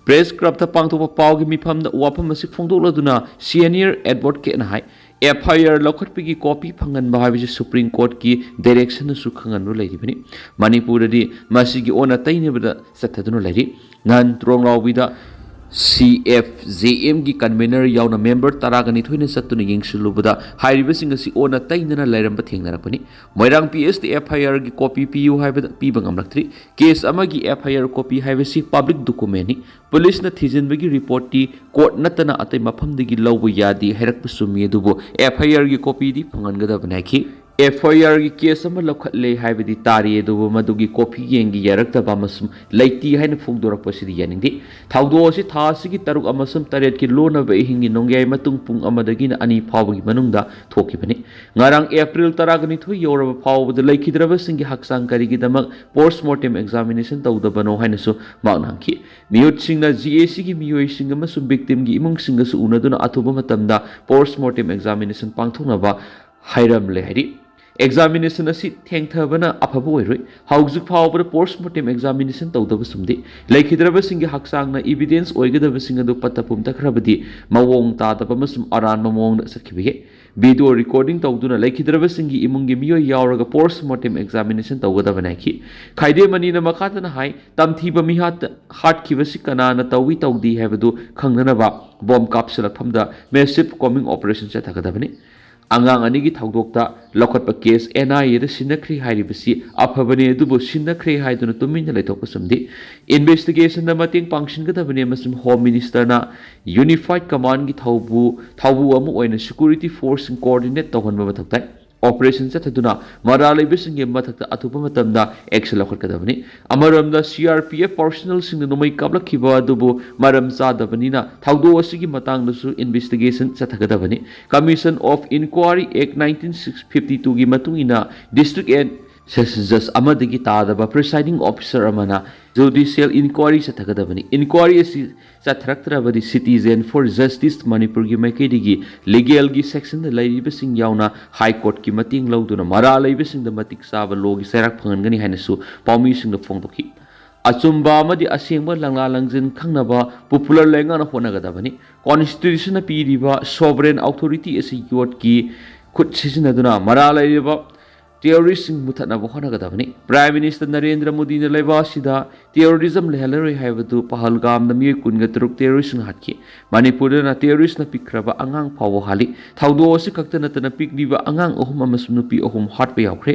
ꯄ꯭ꯔꯦꯁ ꯀ꯭ꯂꯕꯇ ꯄꯥꯡꯊꯣꯛꯄ ꯄꯥꯎꯒꯤ ꯃꯤꯐꯝꯗ ꯋꯥꯐꯝ ꯑꯁꯤ ꯐꯣꯡꯗꯣꯛꯂꯗꯨꯅ ꯁꯦꯅꯤꯌꯔ ꯑꯦꯗꯚꯣꯀꯦꯠꯅ ꯍꯥꯏ, ꯑꯦꯐ ꯑꯥꯏ ꯑꯥꯔ ꯂꯧꯈꯠꯄꯒꯤ ꯀꯣꯄꯤ ꯐꯪꯍꯟꯕ ꯍꯥꯏꯕꯁꯤ ꯁꯨꯄ꯭ꯔꯤꯝ ꯀꯣꯔꯠꯀꯤ ꯗꯥꯏꯔꯦꯛꯁꯟꯅꯁꯨ ꯈꯪꯍꯟꯕ ꯂꯩꯔꯤꯕꯅꯤ꯫ ꯃꯅꯤꯄꯨꯔꯗꯗꯤ ꯃꯁꯤꯒꯤ ꯑꯣꯟꯅ ꯇꯩꯅꯕꯗ ꯆꯠꯊꯗꯨꯅ ꯂꯩꯔꯤ꯫ ꯅꯍꯥꯟ ꯇ꯭ꯔꯣꯡꯂꯥꯎꯕꯤꯗ ꯁꯤ ꯑꯦꯐ ꯖꯦ ꯑꯦꯝꯒꯤ ꯀꯟꯚꯦꯅꯔ ꯌꯥꯎꯅ ꯃꯦꯝꯕꯔ ꯇꯔꯥꯒ ꯅꯤꯊꯣꯏꯅ ꯆꯠꯇꯨꯅ ꯌꯦꯡꯁꯤꯜꯂꯨꯕꯗ ꯍꯥꯏꯔꯤꯕꯁꯤꯡ ꯑꯁꯤ ꯑꯣꯟꯅ ꯇꯩꯅꯅ ꯂꯩꯔꯝꯕ ꯊꯦꯡꯅꯔꯛꯄꯅꯤ꯫ ꯃꯣꯏꯔꯥꯡ ꯄꯤ ꯑꯦꯁꯇ ꯑꯦꯐ ꯑꯥꯏ ꯑꯥꯔꯒꯤ ꯀꯣꯄꯤ ꯄꯤꯌꯨ ꯍꯥꯏꯕꯗ ꯄꯤꯕ ꯉꯝꯂꯛꯇ꯭ꯔꯤ꯫ ꯀꯦꯁ ꯑꯃꯒꯤ ꯑꯦꯐ ꯑꯥꯏ ꯑꯥꯔ ꯀꯣꯄꯤ ꯍꯥꯏꯕꯁꯤ ꯄꯕ꯭ꯂꯤꯛ ꯗꯣꯀꯨꯃꯦꯟꯅꯤ꯫ ꯄꯨꯂꯤꯁꯅ ꯊꯤꯖꯤꯟꯕꯒꯤ ꯔꯤꯄꯣꯔꯠꯇꯤ ꯀꯣꯔꯠ ꯅꯠꯇꯅ ꯑꯇꯩ ꯃꯐꯝꯗꯒꯤ ꯂꯧꯕ ꯌꯥꯗꯦ ꯍꯥꯏꯔꯛꯄ ꯆꯨꯝꯃꯤ, ꯑꯗꯨꯕꯨ ꯑꯦꯐ ꯑꯥꯏ ꯑꯥꯔꯒꯤ ꯀꯣꯄꯤꯗꯤ ꯐꯪꯍꯟꯒꯗꯕꯅꯤ ꯍꯥꯏꯈꯤ꯫ ꯑꯦꯐ ꯑꯥꯏ ꯑꯥꯔꯒꯤ ꯀꯦꯁ ꯑꯃ ꯂꯧꯈꯠꯂꯦ ꯍꯥꯏꯕꯗꯤ ꯇꯥꯔꯤ, ꯑꯗꯨꯕꯨ ꯃꯗꯨꯒꯤ ꯀꯣꯄꯤ ꯌꯦꯡꯒꯦ ꯌꯥꯔꯛꯇꯕ ꯑꯃꯁꯨꯡ ꯂꯩꯇꯦ ꯍꯥꯏꯅ ꯐꯣꯡꯗꯣꯔꯛꯄꯁꯤꯗꯤ ꯌꯥꯅꯤꯡꯗꯦ꯫ ꯊꯧꯗꯣꯛ ꯑꯁꯤ ꯊꯥ ꯑꯁꯤꯒꯤ ꯇꯔꯨꯛ ꯑꯃꯁꯨꯡ ꯇꯔꯦꯠꯀꯤ ꯂꯣꯟꯅꯕ ꯑꯍꯤꯡꯒꯤ ꯅꯣꯡꯌꯥꯏ ꯃꯇꯨꯡ ꯄꯨꯡ ꯑꯃꯗꯒꯤꯅ ꯑꯅꯤ ꯐꯥꯎꯕꯒꯤ ꯃꯅꯨꯡꯗ ꯊꯣꯛꯈꯤꯕꯅꯤ꯫ ꯉꯔꯥꯡ ꯑꯦꯄ꯭ꯔꯤꯜ ꯇꯔꯥꯒ ꯅꯤꯊꯣꯏ ꯌꯧꯔꯕ ꯐꯥꯎꯕꯗ ꯂꯩꯈꯤꯗ꯭ꯔꯕꯁꯤꯡꯒꯤ ꯍꯛꯆꯥꯡ ꯀꯔꯤꯒꯤꯗꯃꯛ ꯄꯣꯁꯃꯣꯔꯇꯦꯝ ꯑꯦꯛꯖꯥꯃꯤꯅꯦꯁꯟ ꯇꯧꯗꯕꯅꯣ ꯍꯥꯏꯅꯁꯨ ꯃꯍꯥꯛꯅ ꯍꯪꯈꯤ꯫ ꯃꯤꯑꯣꯠꯁꯤꯡꯅ ꯖꯤ ꯑꯦ ꯁꯤꯒꯤ ꯃꯤꯑꯣꯏꯁꯤꯡ ꯑꯃꯁꯨꯡ ꯚꯤꯛꯇꯤꯝꯒꯤ ꯏꯃꯨꯡꯁꯤꯡꯒꯁꯨ ꯎꯅꯗꯨꯅ ꯑꯊꯨꯕ ꯃꯇꯝꯗ ꯄꯣꯁꯃꯣꯔꯇꯦꯝ ꯑꯦꯛꯖꯥꯃꯤꯅꯦꯁꯟ ꯄꯥꯡꯊꯣꯛꯅꯕ ꯍꯥꯏꯔꯝꯂꯦ ꯍꯥꯏꯔꯤ꯫ ꯑꯦꯛꯖꯥꯃꯤꯅꯦꯁꯟ ꯑꯁꯤ ꯊꯦꯡꯊꯕꯅ ꯑꯐꯕ ꯑꯣꯏꯔꯣꯏ꯫ ꯍꯧꯖꯤꯛ ꯐꯥꯎꯕꯗ ꯄꯣꯁꯃꯣꯔꯇꯦꯝ ꯑꯦꯛꯖꯥꯃꯤꯅꯦꯁꯟ ꯇꯧꯗꯕ ꯆꯨꯝꯗꯦ꯫ ꯂꯩꯈꯤꯗ꯭ꯔꯕꯁꯤꯡꯒꯤ ꯍꯛꯆꯥꯡꯅ ꯏꯚꯤꯗꯦꯟꯁ ꯑꯣꯏꯒꯗꯕꯁꯤꯡ ꯑꯗꯨ ꯄꯠꯊ ꯄꯨꯝꯊꯈ꯭ꯔꯕꯗꯤ ꯃꯑꯣꯡ ꯇꯥꯗꯕ ꯑꯃꯁꯨꯡ ꯑꯔꯥꯟꯕ ꯃꯑꯣꯡꯗ ꯆꯠꯈꯤꯕ ꯌꯥꯏ꯫ ꯚꯤꯗꯤꯑꯣ ꯔꯦꯀꯣꯔꯗꯤꯡ ꯇꯧꯗꯨꯅ ꯂꯩꯈꯤꯗ꯭ꯔꯕꯁꯤꯡꯒꯤ ꯏꯃꯨꯡꯒꯤ ꯃꯤꯑꯣꯏ ꯌꯥꯎꯔꯒ ꯄꯣꯁꯃꯣꯔꯇꯦꯝ ꯑꯦꯛꯖꯥꯃꯤꯅꯦꯁꯟ ꯇꯧꯒꯗꯕꯅꯤ ꯍꯥꯏꯈꯤ꯫ ꯈꯥꯏꯗꯦꯝ ꯑꯅꯤꯅ ꯃꯈꯥ ꯇꯥꯅ ꯍꯥꯏ, ꯇꯝꯊꯤꯕ ꯃꯤꯍꯥꯠ ꯍꯥꯠꯈꯤꯕꯁꯤ ꯀꯅꯥꯅ ꯇꯧꯏ ꯇꯧꯗꯦ ꯍꯥꯏꯕꯗꯨ ꯈꯪꯅꯅꯕ ꯕꯣꯝ ꯀꯥꯞꯁꯤꯜꯂꯛꯐꯝꯗ ꯃꯦꯁꯤꯞ ꯀꯣꯃꯤꯡ ꯑꯣꯄꯔꯦꯁꯟ ꯆꯠꯊꯒꯗꯕꯅꯤ꯫ ꯑꯉꯥꯡ ꯑꯅꯤꯒꯤ ꯊꯧꯗꯣꯛꯇ ꯂꯧꯈꯠꯄ ꯀꯦꯁ ꯑꯦꯟ ꯑꯥꯏ ꯑꯦꯗ ꯁꯤꯟꯅꯈ꯭ꯔꯦ ꯍꯥꯏꯔꯤꯕꯁꯤ ꯑꯐꯕꯅꯤ, ꯑꯗꯨꯕꯨ ꯁꯤꯟꯅꯈ꯭ꯔꯦ ꯍꯥꯏꯗꯨꯅ ꯇꯨꯃꯤꯟꯅ ꯂꯩꯊꯣꯛꯄ ꯆꯨꯝꯗꯦ꯫ ꯏꯟꯚꯦꯁꯇꯤꯒꯦꯁꯟꯗ ꯃꯇꯦꯡ ꯄꯥꯡꯁꯤꯟꯒꯗꯕꯅꯤ ꯑꯃꯁꯨꯡ ꯍꯣꯝ ꯃꯤꯅꯤꯁꯇꯔꯅ ꯌꯨꯅꯤꯐꯥꯏꯗ ꯀꯃꯥꯟꯒꯤ ꯊꯧꯕꯨ ꯊꯧꯕꯨ ꯑꯃ ꯑꯣꯏꯅ ꯁꯦꯀ꯭ꯌꯨꯔꯤꯇꯤ ꯐꯣꯔꯁꯁꯤꯡ ꯀꯣꯑꯣꯔꯗꯤꯅꯦꯠ ꯇꯧꯍꯟꯕ ꯃꯊꯧ ꯇꯥꯏ꯫ ꯑꯣꯄꯔꯦꯁꯟ ꯆꯠꯊꯗꯨꯅ ꯃꯔꯥꯜ ꯂꯩꯕꯁꯤꯡꯒꯤ ꯃꯊꯛꯇ ꯑꯊꯨꯕ ꯃꯇꯝꯗ ꯑꯦꯛꯁꯟ ꯂꯧꯈꯠꯀꯗꯕꯅꯤ꯫ ꯑꯃꯔꯣꯝꯗ, ꯁꯤ ꯑꯥꯔ ꯄꯤ ꯑꯦꯐ ꯄꯥꯔꯁꯣꯅꯦꯜꯁꯤꯡꯅ ꯅꯣꯡꯃꯩ ꯀꯥꯞꯂꯛꯈꯤꯕ ꯑꯗꯨꯕꯨ ꯃꯔꯝ ꯆꯥꯗꯕꯅꯤꯅ ꯊꯧꯗꯣꯛ ꯑꯁꯤꯒꯤ ꯃꯇꯥꯡꯗꯁꯨ ꯏꯟꯚꯦꯁꯇꯤꯒꯦꯁꯟ ꯆꯠꯊꯒꯗꯕꯅꯤ꯫ Commission of Inquiry Act nineteen fifty twoꯒꯤ ꯃꯇꯨꯡ ꯏꯟꯅ ꯗꯤꯁꯇ꯭ꯔꯤꯛ ꯑꯦꯟ ꯁꯦꯁꯟ ꯖꯖ ꯑꯃꯗꯒꯤ ꯇꯥꯗꯕ ꯄ꯭ꯔꯤꯁꯥꯏꯗꯤꯡ ꯑꯣꯐꯤꯁꯔ ꯑꯃꯅ ꯖꯨꯗꯤꯁꯤꯌꯦꯜ ꯏꯟꯀ꯭ꯋꯥꯏꯔꯤ ꯆꯠꯊꯒꯗꯕꯅꯤ꯫ ꯏꯟꯀ꯭ꯋꯥꯏꯔꯤ ꯑꯁꯤ ꯆꯠꯊꯔꯛꯇ꯭ꯔꯕꯗꯤ Citizen for Justice ꯃꯅꯤꯄꯨꯔꯒꯤ ꯃꯥꯏꯀꯩꯗꯒꯤ ꯂꯤꯒꯦꯜꯒꯤ ꯁꯦꯛꯁꯟꯗ ꯂꯩꯔꯤꯕꯁꯤꯡ ꯌꯥꯎꯅ ꯍꯥꯏ ꯀꯣꯔꯠꯀꯤ ꯃꯇꯦꯡ ꯂꯧꯗꯨꯅ ꯃꯔꯥꯜ ꯂꯩꯕꯁꯤꯡꯗ ꯃꯇꯤꯛ ꯆꯥꯕ ꯂꯣꯒꯤ ꯆꯩꯔꯥꯛ ꯐꯪꯍꯟꯒꯅꯤ ꯍꯥꯏꯅꯁꯨ ꯄꯥꯎꯃꯤꯁꯤꯡꯗ ꯐꯣꯡꯗꯣꯛꯈꯤ꯫ ꯑꯆꯨꯝꯕ ꯑꯃꯗꯤ ꯑꯁꯦꯡꯕ ꯂꯪꯂꯥ ꯂꯪꯖꯤꯟ ꯈꯪꯅꯕ ꯄꯣꯄꯨꯂꯔ ꯂꯩꯉꯥꯛꯅ ꯍꯣꯠꯅꯒꯗꯕꯅꯤ꯫ ꯀꯣꯟꯁꯇꯤꯇ꯭ꯌꯨꯁꯟꯅ ꯄꯤꯔꯤꯕ ꯁꯣꯚꯔꯦꯟ ꯑꯣꯊꯣꯔꯤꯇꯤ ꯑꯁꯤ ꯌꯣꯠꯀꯤ ꯈꯨꯠ ꯁꯤꯖꯤꯟꯅꯗꯨꯅ ꯃꯔꯥꯜ ꯂꯩꯔꯤꯕ ꯇꯦꯔꯣꯔꯤꯁꯁꯤꯡ ꯃꯨꯊꯠꯅꯕ ꯍꯣꯠꯅꯒꯗꯕꯅꯤ꯫ ꯄ꯭ꯔꯥꯏꯝ ꯃꯤꯅꯤꯁꯇꯔ ꯅꯔꯦꯟꯗ꯭ꯔ ꯃꯣꯗꯤꯅ ꯂꯩꯕꯥꯛ ꯑꯁꯤꯗ ꯇꯦꯔꯣꯔꯤꯖꯝ ꯂꯩꯍꯜꯂꯔꯣꯏ ꯍꯥꯏꯕꯗꯨ ꯄꯍꯜꯒꯥꯝꯗ ꯃꯤꯑꯣꯏ ꯀꯨꯟꯒ ꯇꯔꯨꯛ ꯇꯦꯔꯣꯔꯤꯁꯁꯤꯡꯅ ꯍꯥꯠꯈꯤ꯫ ꯃꯅꯤꯄꯨꯔꯗꯅ ꯇꯦꯔꯣꯔꯤꯁꯅ ꯄꯤꯛꯈ꯭ꯔꯕ ꯑꯉꯥꯡ ꯐꯥꯎꯕ ꯍꯥꯠꯂꯤ꯫ ꯊꯧꯗꯣꯛ ꯑꯁꯤ ꯈꯛꯇ ꯅꯠꯇꯅ ꯄꯤꯛꯂꯤꯕ ꯑꯉꯥꯡ ꯑꯍꯨꯝ ꯑꯃꯁꯨꯡ ꯅꯨꯄꯤ ꯑꯍꯨꯝ ꯍꯥꯠꯄ ꯌꯥꯎꯈ꯭ꯔꯦ꯫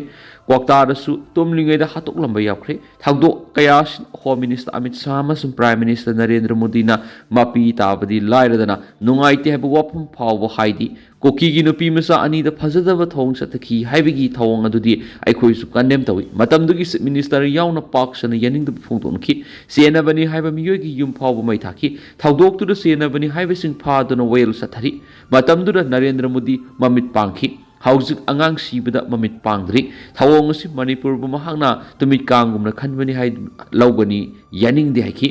ꯀ꯭ꯋꯥꯛꯇꯥꯗꯁꯨ ꯇꯨꯝꯂꯤꯉꯩꯗ ꯍꯥꯠꯇꯣꯛꯂꯝꯕ ꯌꯥꯎꯈ꯭ꯔꯦ꯫ ꯊꯧꯗꯣꯛ ꯀꯌꯥ ꯑꯁꯤ ꯍꯣꯝ ꯃꯤꯅꯤꯁꯇꯔ ꯑꯃꯤꯠ ꯁꯥꯍ ꯑꯃꯁꯨꯡ ꯄ꯭ꯔꯥꯏꯝ ꯃꯤꯅꯤꯁꯇꯔ ꯅꯔꯦꯟꯗ꯭ꯔ ꯃꯣꯗꯤꯅ ꯃꯄꯤ ꯇꯥꯕꯗꯤ ꯂꯥꯏꯔꯗꯅ ꯅꯨꯡꯉꯥꯏꯇꯦ ꯍꯥꯏꯕ ꯋꯥꯐꯝ ꯐꯥꯎꯕ ꯍꯥꯏꯗꯤ ꯀꯨꯀꯤꯒꯤ ꯅꯨꯄꯤ ꯃꯆꯥ ꯑꯅꯤꯗ ꯐꯖꯗꯕ ꯊꯧꯑꯣꯡ ꯆꯠꯊꯈꯤ ꯍꯥꯏꯕꯒꯤ ꯊꯧꯑꯣꯡ ꯑꯗꯨꯗꯤ ꯑꯩꯈꯣꯏꯁꯨ ꯀꯟꯗꯦꯝ ꯇꯧꯏ꯫ ꯃꯇꯝꯗꯨꯒꯤ ꯆꯤꯐ ꯃꯤꯅꯤꯁꯇꯔ ꯌꯥꯎꯅ ꯄꯥꯛ ꯁꯟꯅ ꯌꯥꯅꯤꯡꯗꯕ ꯐꯣꯡꯗꯣꯛꯅꯈꯤ꯫ ꯆꯦꯟꯅꯕꯅꯤ ꯍꯥꯏꯕ ꯃꯤꯑꯣꯏꯒꯤ ꯌꯨꯝ ꯐꯥꯎꯕ ꯃꯩ ꯊꯥꯈꯤ꯫ ꯊꯧꯗꯣꯛꯇꯨꯗ ꯆꯦꯟꯅꯕꯅꯤ ꯍꯥꯏꯕꯁꯤꯡ ꯐꯥꯗꯨꯅ ꯋꯥꯌꯦꯜ ꯆꯠꯊꯔꯤ꯫ ꯃꯇꯝꯗꯨꯗ ꯅꯔꯦꯟꯗ꯭ꯔ ꯃꯣꯗꯤ ꯃꯃꯤꯠ ꯄꯥꯡꯈꯤ꯫ ꯍꯧꯖꯤꯛ ꯑꯉꯥꯡ ꯁꯤꯕꯗ ꯃꯃꯤꯠ ꯄꯥꯡꯗ꯭ꯔꯤ꯫ ꯊꯧꯑꯣꯡ ꯑꯁꯤ ꯃꯅꯤꯄꯨꯔꯕꯨ ꯃꯍꯥꯛꯅ ꯇꯨꯃꯤꯠ ꯀꯥꯡꯒꯨꯝꯅ ꯈꯟꯕꯅꯤ ꯍꯥꯏ ꯂꯧꯒꯅꯤ, ꯌꯥꯅꯤꯡꯗꯦ ꯍꯥꯏꯈꯤ꯫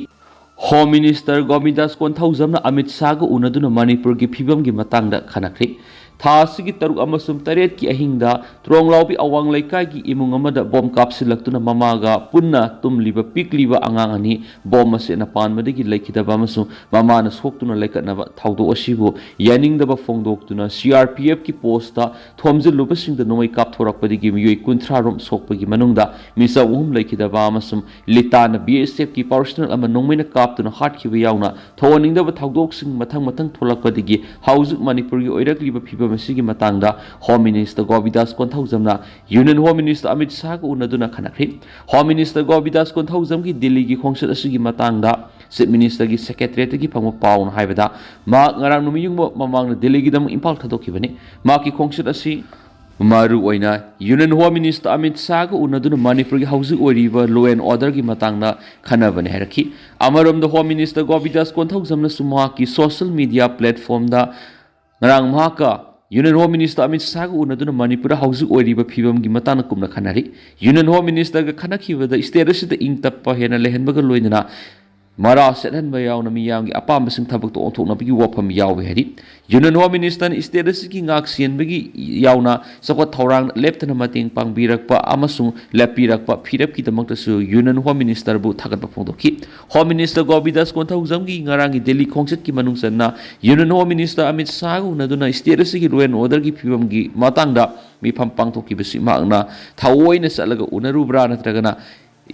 ꯍꯣꯝ ꯃꯤꯅꯤꯁꯇꯔ ꯒꯣꯕꯤꯟꯗꯥꯁ ꯀꯣꯟꯊꯧꯖꯝꯅ ꯑꯃꯤꯠ ꯁꯥꯍꯒ ꯎꯅꯗꯨꯅ ꯃꯅꯤꯄꯨꯔꯒꯤ ꯐꯤꯕꯝꯒꯤ ꯃꯇꯥꯡꯗ ꯈꯟꯅꯈ꯭ꯔꯦ꯫ ꯊꯥ ꯑꯁꯤꯒꯤ ꯇꯔꯨꯛ ꯑꯃꯁꯨꯡ ꯇꯔꯦꯠꯀꯤ ꯑꯍꯤꯡꯗ ꯇ꯭ꯔꯣꯡꯂꯥꯎꯕꯤ ꯑꯋꯥꯡ ꯂꯩꯀꯥꯏꯒꯤ ꯏꯃꯨꯡ ꯑꯃꯗ ꯕꯣꯝ ꯀꯥꯞꯁꯤꯜꯂꯛꯇꯨꯅ ꯃꯃꯥꯒ ꯄꯨꯟꯅ ꯇꯨꯝꯂꯤꯕ ꯄꯤꯛꯂꯤꯕ ꯑꯉꯥꯡ ꯑꯅꯤ ꯕꯣꯝ ꯃꯁꯦꯠꯅ ꯄꯥꯟꯕꯗꯒꯤ ꯂꯩꯈꯤꯗꯕ ꯑꯃꯁꯨꯡ ꯃꯃꯥꯅ ꯁꯣꯛꯇꯨꯅ ꯂꯩꯀꯠꯅꯕ ꯊꯧꯗꯣꯛ ꯑꯁꯤꯕꯨ ꯌꯥꯅꯤꯡꯗꯕ ꯐꯣꯡꯗꯣꯛꯇꯨꯅ ꯁꯤ ꯑꯥꯔ ꯄꯤ ꯑꯦꯐꯀꯤ ꯄꯣꯁꯇ ꯊꯣꯝꯖꯤꯜꯂꯨꯕꯁꯤꯡꯗ ꯅꯣꯡꯃꯩ ꯀꯥꯞꯊꯣꯔꯛꯄꯗꯒꯤ ꯃꯤꯑꯣꯏ ꯀꯨꯟꯊ꯭ꯔꯥ ꯔꯣꯝ ꯁꯣꯛꯄꯒꯤ ꯃꯅꯨꯡꯗ ꯃꯤꯆꯝ ꯑꯍꯨꯝ ꯂꯩꯈꯤꯗꯕ ꯑꯃꯁꯨꯡ ꯂꯤꯇꯥꯅ ꯕꯤ ꯑꯦꯁ ꯑꯦꯐꯀꯤ ꯄꯥꯔꯁꯣꯅꯦꯜ ꯑꯃ ꯅꯣꯡꯃꯩꯅ ꯀꯥꯞꯇꯨꯅ ꯍꯥꯠꯈꯤꯕ ꯌꯥꯎꯅ ꯊꯧꯑꯣꯏꯅꯤꯡꯗꯕ ꯊꯧꯗꯣꯛꯁꯤꯡ ꯃꯊꯪ ꯃꯊꯪ ꯊꯣꯛꯂꯛꯄꯗꯒꯤ ꯍꯧꯖꯤꯛ ꯃꯅꯤꯄꯨꯔꯒꯤ ꯑꯣꯏꯔꯛꯂꯤꯕ ꯐꯤꯕꯝ ꯑꯁꯤꯒꯤ ꯃꯇꯥꯡꯗ ꯍꯣꯝ ꯃꯤꯅꯤꯁꯇꯔ ꯒꯣꯕꯤꯟꯗꯥꯁ ꯀꯣꯟꯊꯧꯖꯝꯅ ꯌꯨꯅꯤꯌꯟ ꯍꯣꯝ ꯃꯤꯅꯤꯁꯇꯔ ꯑꯃꯤꯠ ꯁꯥꯍꯒ ꯎꯅꯗꯨꯅ ꯈꯟꯅꯈ꯭ꯔꯦ꯫ ꯍꯣꯝ ꯃꯤꯅꯤꯁꯇꯔ ꯒꯣꯕꯤꯟꯗꯥꯁ ꯀꯣꯟꯊꯧꯖꯝꯒꯤ ꯗꯤꯜꯂꯤꯒꯤ ꯈꯣꯡꯆꯠ ꯑꯁꯤꯒꯤ ꯃꯇꯥꯡꯗ ꯆꯤꯐ ꯃꯤꯅꯤꯁꯇꯔꯒꯤ ꯁꯦꯀ꯭ꯔꯦꯇꯔꯤꯌꯦꯠꯇꯒꯤ ꯐꯪꯕ ꯄꯥꯎꯅ ꯍꯥꯏꯕꯗ, ꯃꯍꯥꯛ ꯉꯔꯥꯡ ꯅꯨꯃꯤꯠ ꯌꯨꯡꯕ ꯃꯃꯥꯡꯗ ꯗꯤꯜꯂꯤꯒꯤꯗꯃꯛ ꯏꯝꯐꯥꯜ ꯊꯥꯗꯣꯛꯈꯤꯕꯅꯤ꯫ ꯃꯍꯥꯛꯀꯤ ꯈꯣꯡꯆꯠ ꯑꯁꯤ ꯃꯔꯨ ꯑꯣꯏꯅ ꯌꯨꯅꯤꯌꯟ ꯍꯣꯝ ꯃꯤꯅꯤꯁꯇꯔ ꯑꯃꯤꯠ ꯁꯥꯍꯒ ꯎꯅꯗꯨꯅ ꯃꯅꯤꯄꯨꯔꯒꯤ ꯍꯧꯖꯤꯛ ꯑꯣꯏꯔꯤꯕ ꯂꯣ ꯑꯦꯟ ꯑꯣꯔꯗꯔꯒꯤ ꯃꯇꯥꯡꯗ ꯈꯟꯅꯕꯅꯤ ꯍꯥꯏꯔꯛꯈꯤ꯫ ꯑꯃꯔꯣꯝꯗ ꯍꯣꯝ ꯃꯤꯅꯤꯁꯇꯔ ꯒꯣꯕꯤꯟꯗꯥꯁ ꯀꯣꯟꯊꯧꯖꯝꯅꯁꯨ ꯃꯍꯥꯛꯀꯤ ꯁꯣꯁꯤꯌꯦꯜ ꯃꯤꯗꯤꯌꯥ ꯄ꯭ꯂꯦꯠꯐꯣꯝꯗ ꯉꯔꯥꯡ ꯃꯍꯥꯛꯀ ꯌꯨꯅꯤꯌꯟ ꯍꯣꯝ ꯃꯤꯅꯤꯁꯇꯔ ꯑꯃꯤꯠ ꯁꯥꯍꯒ ꯎꯅꯗꯨꯅ ꯃꯅꯤꯄꯨꯔꯗ ꯍꯧꯖꯤꯛ ꯑꯣꯏꯔꯤꯕ ꯐꯤꯕꯝꯒꯤ ꯃꯇꯥꯡꯗ ꯀꯨꯞꯅ ꯈꯟꯅꯔꯤ꯫ ꯌꯨꯅꯤꯌꯟ ꯍꯣꯝ ꯃꯤꯅꯤꯁꯇꯔꯒ ꯈꯟꯅꯈꯤꯕꯗ ꯁ꯭ꯇꯦꯠ ꯑꯁꯤꯗ ꯏꯪ ꯇꯞꯄ ꯍꯦꯟꯅ ꯂꯩꯍꯟꯕꯒ ꯂꯣꯏꯅꯅ ꯃꯔꯥ ꯁꯦꯠꯍꯟꯕ ꯌꯥꯎꯅ ꯃꯤꯌꯥꯝꯒꯤ ꯑꯄꯥꯝꯕꯁꯤꯡ ꯊꯕꯛꯇ ꯑꯣꯟꯊꯣꯛꯅꯕꯒꯤ ꯋꯥꯐꯝ ꯌꯥꯎꯏ ꯍꯥꯏꯔꯤ꯫ ꯌꯨꯅꯤꯌꯟ ꯍꯣꯝ ꯃꯤꯅꯤꯁꯇꯔꯅ ꯁ꯭ꯇꯦꯠ ꯑꯁꯤꯒꯤ ꯉꯥꯛ ꯁꯦꯟꯕꯒꯤ ꯌꯥꯎꯅ ꯆꯥꯎꯈꯠ ꯊꯧꯔꯥꯡꯗ ꯂꯦꯞꯇꯅ ꯃꯇꯦꯡ ꯄꯥꯡꯕꯤꯔꯛꯄ ꯑꯃꯁꯨꯡ ꯂꯦꯞꯄꯤꯔꯛꯄ ꯐꯤꯔꯦꯞꯀꯤꯗꯃꯛꯇꯁꯨ ꯌꯨꯅꯤꯌꯟ ꯍꯣꯝ ꯃꯤꯅꯤꯁꯇꯔꯕꯨ ꯊꯥꯒꯠꯄ ꯐꯣꯡꯗꯣꯛꯈꯤ꯫ ꯍꯣꯝ ꯃꯤꯅꯤꯁꯇꯔ ꯒꯣꯕꯤꯟꯗꯥꯁ ꯀꯣꯟꯊꯧꯖꯝꯒꯤ ꯉꯔꯥꯡꯒꯤ ꯗꯤꯜꯂꯤ ꯈꯣꯡꯆꯠꯀꯤ ꯃꯅꯨꯡ ꯆꯟꯅ ꯌꯨꯅꯤꯌꯟ ꯍꯣꯝ ꯃꯤꯅꯤꯁꯇꯔ ꯑꯃꯤꯠ ꯁꯥꯍꯒ ꯎꯅꯗꯨꯅ ꯁ꯭ꯇꯦꯠ ꯑꯁꯤꯒꯤ ꯂꯣ ꯑꯦꯟ ꯑꯣꯔꯗꯔꯒꯤ ꯐꯤꯕꯝꯒꯤ ꯃꯇꯥꯡꯗ ꯃꯤꯐꯝ ꯄꯥꯡꯊꯣꯛꯈꯤꯕꯁꯤ ꯃꯍꯥꯛꯅ ꯊꯑꯣꯏꯅ ꯆꯠꯂꯒ ꯎꯅꯔꯨꯕ꯭ꯔꯥ ꯅꯠꯇ꯭ꯔꯒꯅ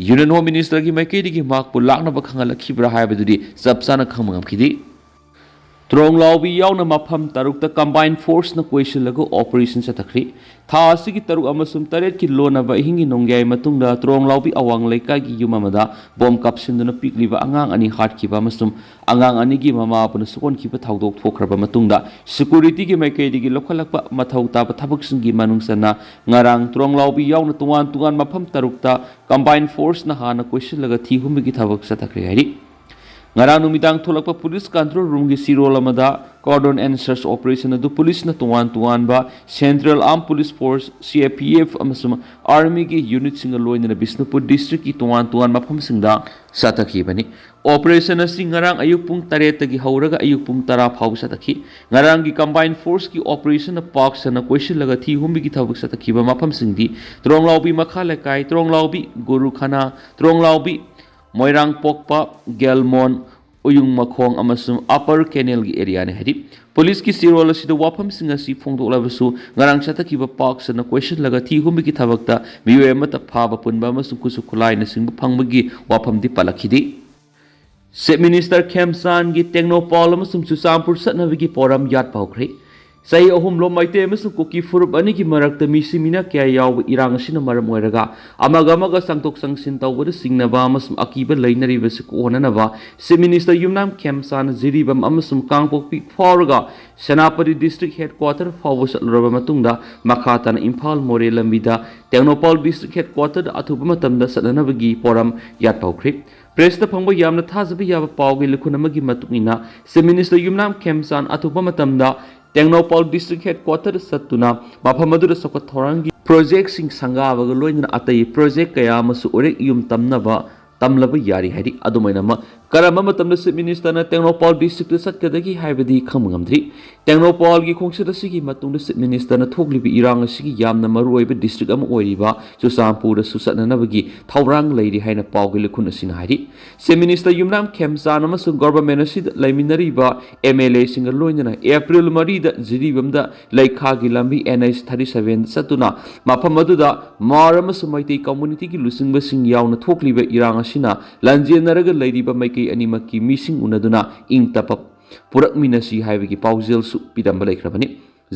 ꯌꯨꯅꯤꯌꯟ ꯍꯣꯝ ꯃꯤꯅꯤꯁꯇꯔꯒꯤ ꯃꯥꯏꯀꯩꯗꯒꯤ ꯃꯍꯥꯛꯄꯨ ꯂꯥꯛꯅꯕ ꯈꯪꯍꯜꯂꯛꯈꯤꯕ꯭ꯔꯥ ꯍꯥꯏꯕꯗꯨꯗꯤ ꯆꯞ ꯆꯥꯅ ꯈꯪꯕ ꯉꯝꯈꯤꯗꯦ꯫ ꯇ꯭ꯔꯣꯡꯂꯥꯎꯕꯤ ꯌꯥꯎꯅ ꯃꯐꯝ ꯇꯔꯨꯛꯇ ꯀꯝꯕꯥꯏꯟ ꯐꯣꯔꯁꯅ ꯀꯣꯏꯁꯤꯜꯂꯒ ꯑꯣꯄꯔꯦꯁꯟ ꯆꯠꯊꯈ꯭ꯔꯤ꯫ ꯊꯥ ꯑꯁꯤꯒꯤ ꯇꯔꯨꯛ ꯑꯃꯁꯨꯡ ꯇꯔꯦꯠꯀꯤ ꯂꯣꯟꯅꯕ ꯑꯍꯤꯡꯒꯤ ꯅꯣꯡꯌꯥꯏ ꯃꯇꯨꯡꯗ ꯇ꯭ꯔꯣꯡꯂꯥꯎꯕꯤ ꯑꯋꯥꯡ ꯂꯩꯀꯥꯏꯒꯤ ꯌꯨꯝ ꯑꯃꯗ ꯕꯣꯝ ꯀꯥꯞꯁꯤꯟꯗꯨꯅ ꯄꯤꯛꯂꯤꯕ ꯑꯉꯥꯡ ꯑꯅꯤ ꯍꯥꯠꯈꯤꯕ ꯑꯃꯁꯨꯡ ꯑꯉꯥꯡ ꯑꯅꯤꯒꯤ ꯃꯃꯥ ꯑꯄꯨꯅ ꯁꯣꯛꯍꯟꯈꯤꯕ ꯊꯧꯗꯣꯛ ꯊꯣꯛꯈ꯭ꯔꯕ ꯃꯇꯨꯡꯗ ꯁꯦꯀ꯭ꯌꯨꯔꯤꯇꯤꯒꯤ ꯃꯥꯏꯀꯩꯗꯒꯤ ꯂꯧꯈꯠꯂꯛꯄ ꯃꯊꯧ ꯇꯥꯕ ꯊꯕꯛꯁꯤꯡꯒꯤ ꯃꯅꯨꯡ ꯆꯟꯅ ꯉꯔꯥꯡ ꯇ꯭ꯔꯣꯡꯂꯥꯎꯕꯤ ꯌꯥꯎꯅ ꯇꯣꯉꯥꯟ ꯇꯣꯉꯥꯟ ꯃꯐꯝ ꯇꯔꯨꯛꯇ ꯀꯝꯕꯥꯏꯟ ꯐꯣꯔꯁꯅ ꯍꯥꯟꯅ ꯀꯣꯏꯁꯤꯜꯂꯒ ꯊꯤ ꯍꯨꯝꯕꯒꯤ ꯊꯕꯛ ꯆꯠꯊꯈ꯭ꯔꯦ ꯍꯥꯏꯔꯤ꯫ ꯉꯔꯥꯡ ꯅꯨꯃꯤꯗꯥꯡ ꯊꯣꯛꯂꯛꯄ ꯄꯨꯂꯤꯁ ꯀꯟꯇ꯭ꯔꯣꯜ ꯔꯨꯝꯒꯤ ꯆꯦꯔꯣꯜ ꯑꯃꯗ ꯀꯣꯔꯗꯣꯟ ꯑꯦꯟ ꯁꯔꯆ ꯑꯣꯄꯔꯦꯁꯟ ꯑꯗꯨ ꯄꯨꯂꯤꯁꯅ ꯇꯣꯉꯥꯟ ꯇꯣꯉꯥꯟꯕ ꯁꯦꯟꯇ꯭ꯔꯦꯜ ꯑꯥꯔꯝ ꯄꯨꯂꯤꯁ ꯐꯣꯔꯁ, ꯁꯤ ꯑꯦ ꯄꯤ ꯑꯦꯐ, ꯑꯃꯁꯨꯡ ꯑꯥꯔꯃꯤꯒꯤ ꯌꯨꯅꯤꯠꯁꯤꯡꯒ ꯂꯣꯏꯅꯅ ꯕꯤꯁꯅꯨꯄꯨꯔ ꯗꯤꯁꯇ꯭ꯔꯤꯛꯀꯤ ꯇꯣꯉꯥꯟ ꯇꯣꯉꯥꯟꯕ ꯃꯐꯝꯁꯤꯡꯗ ꯆꯠꯊꯈꯤꯕꯅꯤ꯫ ꯑꯣꯄꯔꯦꯁꯟ ꯑꯁꯤ ꯉꯔꯥꯡ ꯑꯌꯨꯛ ꯄꯨꯡ ꯇꯔꯦꯠꯇꯒꯤ ꯍꯧꯔꯒ ꯑꯌꯨꯛ ꯄꯨꯡ ꯇꯔꯥ ꯐꯥꯎꯕ ꯆꯠꯊꯈꯤ꯫ ꯉꯔꯥꯡꯒꯤ ꯀꯝꯕꯥꯏꯟ ꯐꯣꯔꯁꯀꯤ ꯑꯣꯄꯔꯦꯁꯟꯅ ꯄꯥꯛ ꯁꯟꯅ ꯀꯣꯏꯁꯤꯜꯂꯒ ꯊꯤ ꯍꯨꯝꯕꯒꯤ ꯊꯕꯛ ꯆꯠꯊꯈꯤꯕ ꯃꯐꯝꯁꯤꯡꯗꯤ ꯇ꯭ꯔꯣꯡꯂꯥꯎꯕꯤ ꯃꯈꯥ ꯂꯩꯀꯥꯏ, ꯇ꯭ꯔꯣꯡꯂꯥꯎꯕꯤ ꯒꯨꯔꯨꯈꯥꯅꯥ, ꯇ꯭ꯔꯣꯡꯂꯥꯎꯕꯤ ꯃꯣꯏꯔꯥꯡꯄꯣꯛꯄ, ꯒꯦꯜꯃꯣꯟ, ꯎꯌꯨꯡ ꯃꯈꯣꯡ ꯑꯃꯁꯨꯡ ꯑꯄꯔ ꯀꯦꯅꯦꯜꯒꯤ ꯑꯦꯔꯤꯌꯥꯅꯤ ꯍꯥꯏꯔꯤ꯫ ꯄꯨꯂꯤꯁꯀꯤ ꯆꯦꯔꯣꯜ ꯑꯁꯤꯗ ꯋꯥꯐꯝꯁꯤꯡ ꯑꯁꯤ ꯐꯣꯡꯗꯣꯛꯂꯕꯁꯨ, ꯉꯔꯥꯡ ꯆꯠꯊꯈꯤꯕ ꯄꯥꯛ ꯁꯟꯅ ꯀꯣꯏꯁꯤꯜꯂꯒ ꯊꯤ ꯍꯨꯝꯕꯒꯤ ꯊꯕꯛꯇ ꯃꯤꯑꯣꯏ ꯑꯃꯠꯇ ꯐꯥꯕ ꯄꯨꯟꯕ ꯑꯃꯁꯨꯡ ꯈꯨꯠꯁꯨ ꯈꯨꯠꯂꯥꯏꯅꯆꯤꯡꯕ ꯐꯪꯕꯒꯤ ꯋꯥꯐꯝꯗꯤ ꯄꯜꯂꯛꯈꯤꯗꯦ꯫ ꯆꯤꯞ ꯃꯤꯅꯤꯁꯇꯔ ꯈꯦꯝꯆꯥꯟꯒꯤ ꯇꯦꯡꯅꯧꯄꯥꯜ ꯑꯃꯁꯨꯡ ꯆꯨꯔꯆꯥꯟꯄꯨꯔ ꯆꯠꯅꯕꯒꯤ ꯄꯣꯔꯝ ꯌꯥꯠꯄ ꯍꯧꯈ꯭ꯔꯦ꯫ ꯆꯍꯤ ꯑꯍꯨꯝꯂꯣꯝ ꯃꯩꯇꯩ ꯑꯃꯁꯨꯡ ꯀꯨꯀꯤ ꯐꯨꯔꯨꯞ ꯑꯅꯤꯒꯤ ꯃꯔꯛꯇ ꯃꯤꯁꯤ ꯃꯤꯅ ꯀꯌꯥ ꯌꯥꯎꯕ ꯏꯔꯥꯡ ꯑꯁꯤꯅ ꯃꯔꯝ ꯑꯣꯏꯔꯒ ꯑꯃꯒ ꯑꯃꯒ ꯆꯪꯊꯣꯛ ꯆꯪꯁꯤꯟ ꯇꯧꯕꯗ ꯆꯤꯡꯅꯕ ꯑꯃꯁꯨꯡ ꯑꯀꯤꯕ ꯂꯩꯅꯔꯤꯕꯁꯤ ꯀꯣꯛꯍꯟꯅꯅꯕ ꯆꯤꯞ ꯃꯤꯅꯤꯁꯇꯔ ꯌꯨꯝꯅꯥꯝ ꯈꯦꯝꯆꯥꯟꯅ ꯖꯤꯔꯤꯕꯥꯝ ꯑꯃꯁꯨꯡ ꯀꯥꯡꯄꯣꯛꯄꯤ ꯐꯥꯎꯔꯒ ꯁꯦꯅꯥꯄꯇꯤ ꯗꯤꯁꯇ꯭ꯔꯤꯛ ꯍꯦꯗꯀ꯭ꯋꯥꯇꯔ ꯐꯥꯎꯕ ꯆꯠꯂꯨꯔꯕ ꯃꯇꯨꯡꯗ ꯃꯈꯥ ꯇꯥꯅ ꯏꯝꯐꯥꯜ ꯃꯣꯔꯦ ꯂꯝꯕꯤꯗ ꯇꯦꯡꯅꯧꯄꯥꯜ ꯗꯤꯁꯇ꯭ꯔꯤꯛ ꯍꯦꯗꯀ꯭ꯋꯥꯇꯔꯗ ꯑꯊꯨꯕ ꯃꯇꯝꯗ ꯆꯠꯅꯅꯕꯒꯤ ꯄꯣꯔꯝ ꯌꯥꯠꯄ ꯍꯧꯈ꯭ꯔꯦ꯫ ꯄ꯭ꯔꯦꯁꯇ ꯐꯪꯕ ꯌꯥꯝꯅ ꯊꯥꯖꯕ ꯌꯥꯕ ꯄꯥꯎꯒꯤ ꯂꯤꯈꯨꯟ ꯑꯃꯒꯤ ꯃꯇꯨꯡ ꯏꯟꯅ, ꯆꯤꯞ ꯃꯤꯅꯤꯁꯇꯔ ꯌꯨꯝꯅꯥꯝ ꯈꯦꯝꯆꯥꯟ ꯑꯊꯨꯕ ꯃꯇꯝꯗ ꯇꯦꯡꯅꯧꯄꯥꯜ ꯗꯤꯁꯇ꯭ꯔꯤꯛ ꯍꯦꯗꯀ꯭ꯋꯥꯇꯔꯗ ꯆꯠꯇꯨꯅ ꯃꯐꯝ ꯑꯗꯨꯗ ꯆꯥꯎꯈꯠ ꯊꯧꯔꯥꯡꯒꯤ ꯄ꯭ꯔꯣꯖꯦꯛꯁꯤꯡ ꯁꯪꯒꯥꯕꯒ ꯂꯣꯏꯅꯅ ꯑꯇꯩ ꯄ꯭ꯔꯣꯖꯦꯛ ꯀꯌꯥ ꯑꯃꯁꯨ ꯎꯔꯦꯛ ꯌꯨꯝ ꯇꯝꯅꯕ ꯇꯝꯂꯕ ꯌꯥꯔꯤ ꯍꯥꯏꯔꯤ꯫ ꯑꯗꯨꯃꯥꯏꯅꯃꯛ ꯀꯔꯝꯕ ꯃꯇꯝꯗ ꯆꯤꯞ ꯃꯤꯅꯤꯁꯇꯔꯅ ꯇꯦꯡꯅꯧꯄꯥꯜ ꯗꯤꯁꯇ꯭ꯔꯤꯛꯇ ꯆꯠꯀꯗꯒꯦ ꯍꯥꯏꯕꯗꯤ ꯈꯪꯕ ꯉꯝꯗ꯭ꯔꯤ꯫ ꯇꯦꯡꯅꯧꯄꯥꯜꯒꯤ ꯈꯣꯡꯆꯠ ꯑꯁꯤꯒꯤ ꯃꯇꯨꯡꯗ ꯆꯤꯞ ꯃꯤꯅꯤꯁꯇꯔꯅ ꯊꯣꯛꯂꯤꯕ ꯏꯔꯥꯡ ꯑꯁꯤꯒꯤ ꯌꯥꯝꯅ ꯃꯔꯨꯑꯣꯏꯕ ꯗꯤꯁꯇ꯭ꯔꯤꯛ ꯑꯃ ꯑꯣꯏꯔꯤꯕ ꯆꯨꯔꯆꯥꯟꯄꯨꯔꯗꯁꯨ ꯆꯠꯅꯅꯕꯒꯤ ꯊꯧꯔꯥꯡ ꯂꯩꯔꯤ ꯍꯥꯏꯅ ꯄꯥꯎꯒꯤ ꯂꯤꯈꯨꯟ ꯑꯁꯤꯅ ꯍꯥꯏꯔꯤ꯫ ꯆꯤꯞ ꯃꯤꯅꯤꯁꯇꯔ ꯌꯨꯝꯅꯥꯝ ꯈꯦꯝꯆꯥꯟ ꯑꯃꯁꯨꯡ ꯒꯣꯚꯔꯟꯃꯦꯟ ꯑꯁꯤꯗ ꯂꯩꯃꯤꯟꯅꯔꯤꯕ ꯑꯦꯝ ꯑꯦꯜ ꯑꯦꯁꯤꯡꯒ ꯂꯣꯏꯅꯅ ꯑꯦꯄ꯭ꯔꯤꯜ ꯃꯔꯤꯗ ꯖꯤꯔꯤꯕꯥꯝꯗ ꯂꯩꯈꯥꯒꯤ ꯂꯝꯕꯤ ꯑꯦꯟ ꯑꯩꯆ ꯊꯥꯔꯇꯤ ꯁꯚꯦꯟꯗ ꯆꯠꯇꯨꯅ ꯃꯐꯝ ꯑꯗꯨꯗ ꯃꯥꯔ ꯑꯃꯁꯨꯡ ꯃꯩꯇꯩ ꯀꯝꯃꯨꯅꯤꯇꯤꯒꯤ ꯂꯨꯆꯤꯡꯕꯁꯤꯡ ꯌꯥꯎꯅ ꯊꯣꯛꯂꯤꯕ ꯏꯔꯥꯡ ꯑꯁꯤꯅ ꯂꯥꯟꯖꯦꯟꯅꯔꯒ ꯂꯩꯔꯤꯕ ꯃꯥꯏꯀꯩ ꯑꯅꯤꯃꯛꯀꯤ ꯃꯤꯁꯤꯡ ꯎꯅꯗꯨꯅ ꯏꯪ ꯇꯞꯄ ꯄꯨꯔꯛꯃꯤꯟꯅꯁꯤ ꯍꯥꯏꯕꯒꯤ ꯄꯥꯎꯖꯦꯜꯁꯨ ꯄꯤꯔꯝꯕ ꯂꯩꯈ꯭ꯔꯕꯅꯤ꯫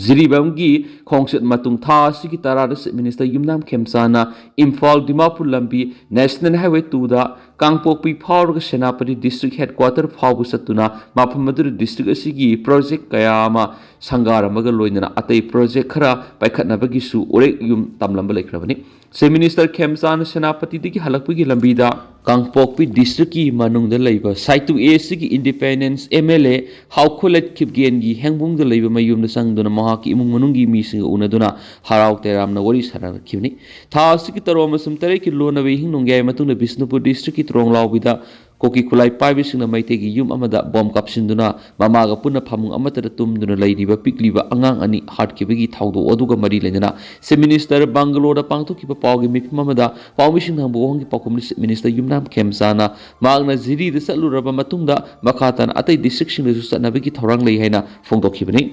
ꯖꯤꯔꯤꯕꯥꯝꯒꯤ ꯈꯣꯡꯆꯠ ꯃꯇꯨꯡ ꯊꯥ ꯑꯁꯤꯒꯤ ꯇꯔꯥꯗ ꯆꯤꯞ ꯃꯤꯅꯤꯁꯇꯔ ꯌꯨꯝꯅꯥꯝ ꯈꯦꯝꯆꯥꯟꯅ ꯏꯝꯐꯥꯜ ꯗꯤꯃꯥꯄꯨꯔ ꯂꯝꯕꯤ ꯅꯦꯁꯅꯦꯜ ꯍꯥꯏꯋꯦ ꯇꯨꯗ ꯀꯥꯡꯄꯣꯛꯄꯤ ꯐꯥꯎꯔꯒ ꯁꯦꯅꯥꯄꯇꯤ district headquarter ꯐꯥꯎꯕ ꯆꯠꯇꯨꯅ ꯃꯐꯝ ꯑꯗꯨꯗ district ꯑꯁꯤꯒꯤ project ꯀꯌꯥ ꯑꯃ ꯁꯪꯒꯥꯔꯝꯕꯒ ꯂꯣꯏꯅꯅ ꯑꯇꯩ project ꯈꯔ ꯄꯥꯏꯈꯠꯅꯕꯒꯤꯁꯨ ꯎꯔꯦꯛ ꯌꯨꯝ ꯇꯝꯂꯝꯕ ꯂꯩꯈ꯭ꯔꯕꯅꯤ꯫ Chief Minister ꯈꯦꯝꯆꯥꯟꯅ ꯁꯦꯅꯥꯄꯇꯤꯗꯒꯤ ꯍꯜꯂꯛꯄꯒꯤ ꯂꯝꯕꯤꯗ ꯀꯥꯡꯄꯣꯛꯄꯤ districtꯀꯤ ꯃꯅꯨꯡꯗ ꯂꯩꯕ ꯁꯥꯏꯇꯨ ꯑꯦ ꯁꯤꯒꯤ independence M L A ꯍꯥꯎꯈꯣꯂꯦꯠ ꯈꯤꯞꯒꯦꯟꯒꯤ ꯍꯦꯡꯕꯨꯡꯗ ꯂꯩꯕ ꯃꯌꯨꯝꯗ ꯆꯪꯗꯨꯅ ꯃꯍꯥꯛꯀꯤ ꯏꯃꯨꯡ ꯃꯅꯨꯡꯒꯤ ꯃꯤꯁꯤꯡꯒ ꯎꯅꯗꯨꯅ ꯍꯔꯥꯎ ꯇꯌꯥꯝꯅ ꯋꯥꯔꯤ ꯁꯥꯟꯅꯔꯛꯈꯤꯕꯅꯤ꯫ ꯊꯥ ꯑꯁꯤꯒꯤ ꯇꯔꯣ ꯑꯃꯁꯨꯡ ꯇꯔꯦꯠꯀꯤ ꯂꯣꯟꯅꯕ ꯏꯍꯤꯡ ꯅꯣꯡꯌꯥꯏ ꯃꯇꯨꯡꯗ ꯕꯤꯁꯅꯨꯄꯨꯔ districtꯀꯤ ꯇ꯭ꯔꯣꯡꯂꯥꯎꯕꯤꯗ ꯀꯨꯀꯤ ꯈꯨꯠꯂꯥꯏ ꯄꯥꯏꯕꯁꯤꯡꯅ ꯃꯩꯇꯩꯒꯤ ꯌꯨꯝ ꯑꯃꯗ ꯕꯣꯝ ꯀꯥꯞꯁꯤꯟꯗꯨꯅ ꯃꯃꯥꯒ ꯄꯨꯟꯅ ꯐꯃꯨꯡ ꯑꯃꯠꯇꯗ ꯇꯨꯝꯗꯨꯅ ꯂꯩꯔꯤꯕ ꯄꯤꯛꯂꯤꯕ ꯑꯉꯥꯡ ꯑꯅꯤ ꯍꯥꯠꯈꯤꯕꯒꯤ ꯊꯧꯗꯣꯛ ꯑꯗꯨꯒ ꯃꯔꯤ ꯂꯩꯅꯅ Chief Minister ꯕꯪꯒꯂꯣꯔꯗ ꯄꯥꯡꯊꯣꯛꯈꯤꯕ ꯄꯥꯎꯒꯤ ꯃꯤꯐꯝ ꯑꯃꯗ ꯄꯥꯎꯃꯤꯁꯤꯡꯅ ꯍꯪꯕ ꯋꯥꯍꯪꯒꯤ ꯄꯥꯎꯈꯨꯝꯗ Chief Minister ꯌꯨꯝꯅꯥꯝ ꯈꯦꯝꯆꯥꯅ ꯃꯍꯥꯛꯅ ꯖꯤꯔꯤꯗ ꯆꯠꯂꯨꯔꯕ ꯃꯇꯨꯡꯗ ꯃꯈꯥ ꯇꯥꯅ ꯑꯇꯩ districtꯁꯤꯡꯗꯁꯨ ꯆꯠꯅꯕꯒꯤ ꯊꯧꯔꯥꯡ ꯂꯩ ꯍꯥꯏꯅ ꯐꯣꯡꯗꯣꯛꯈꯤꯕꯅꯤ꯫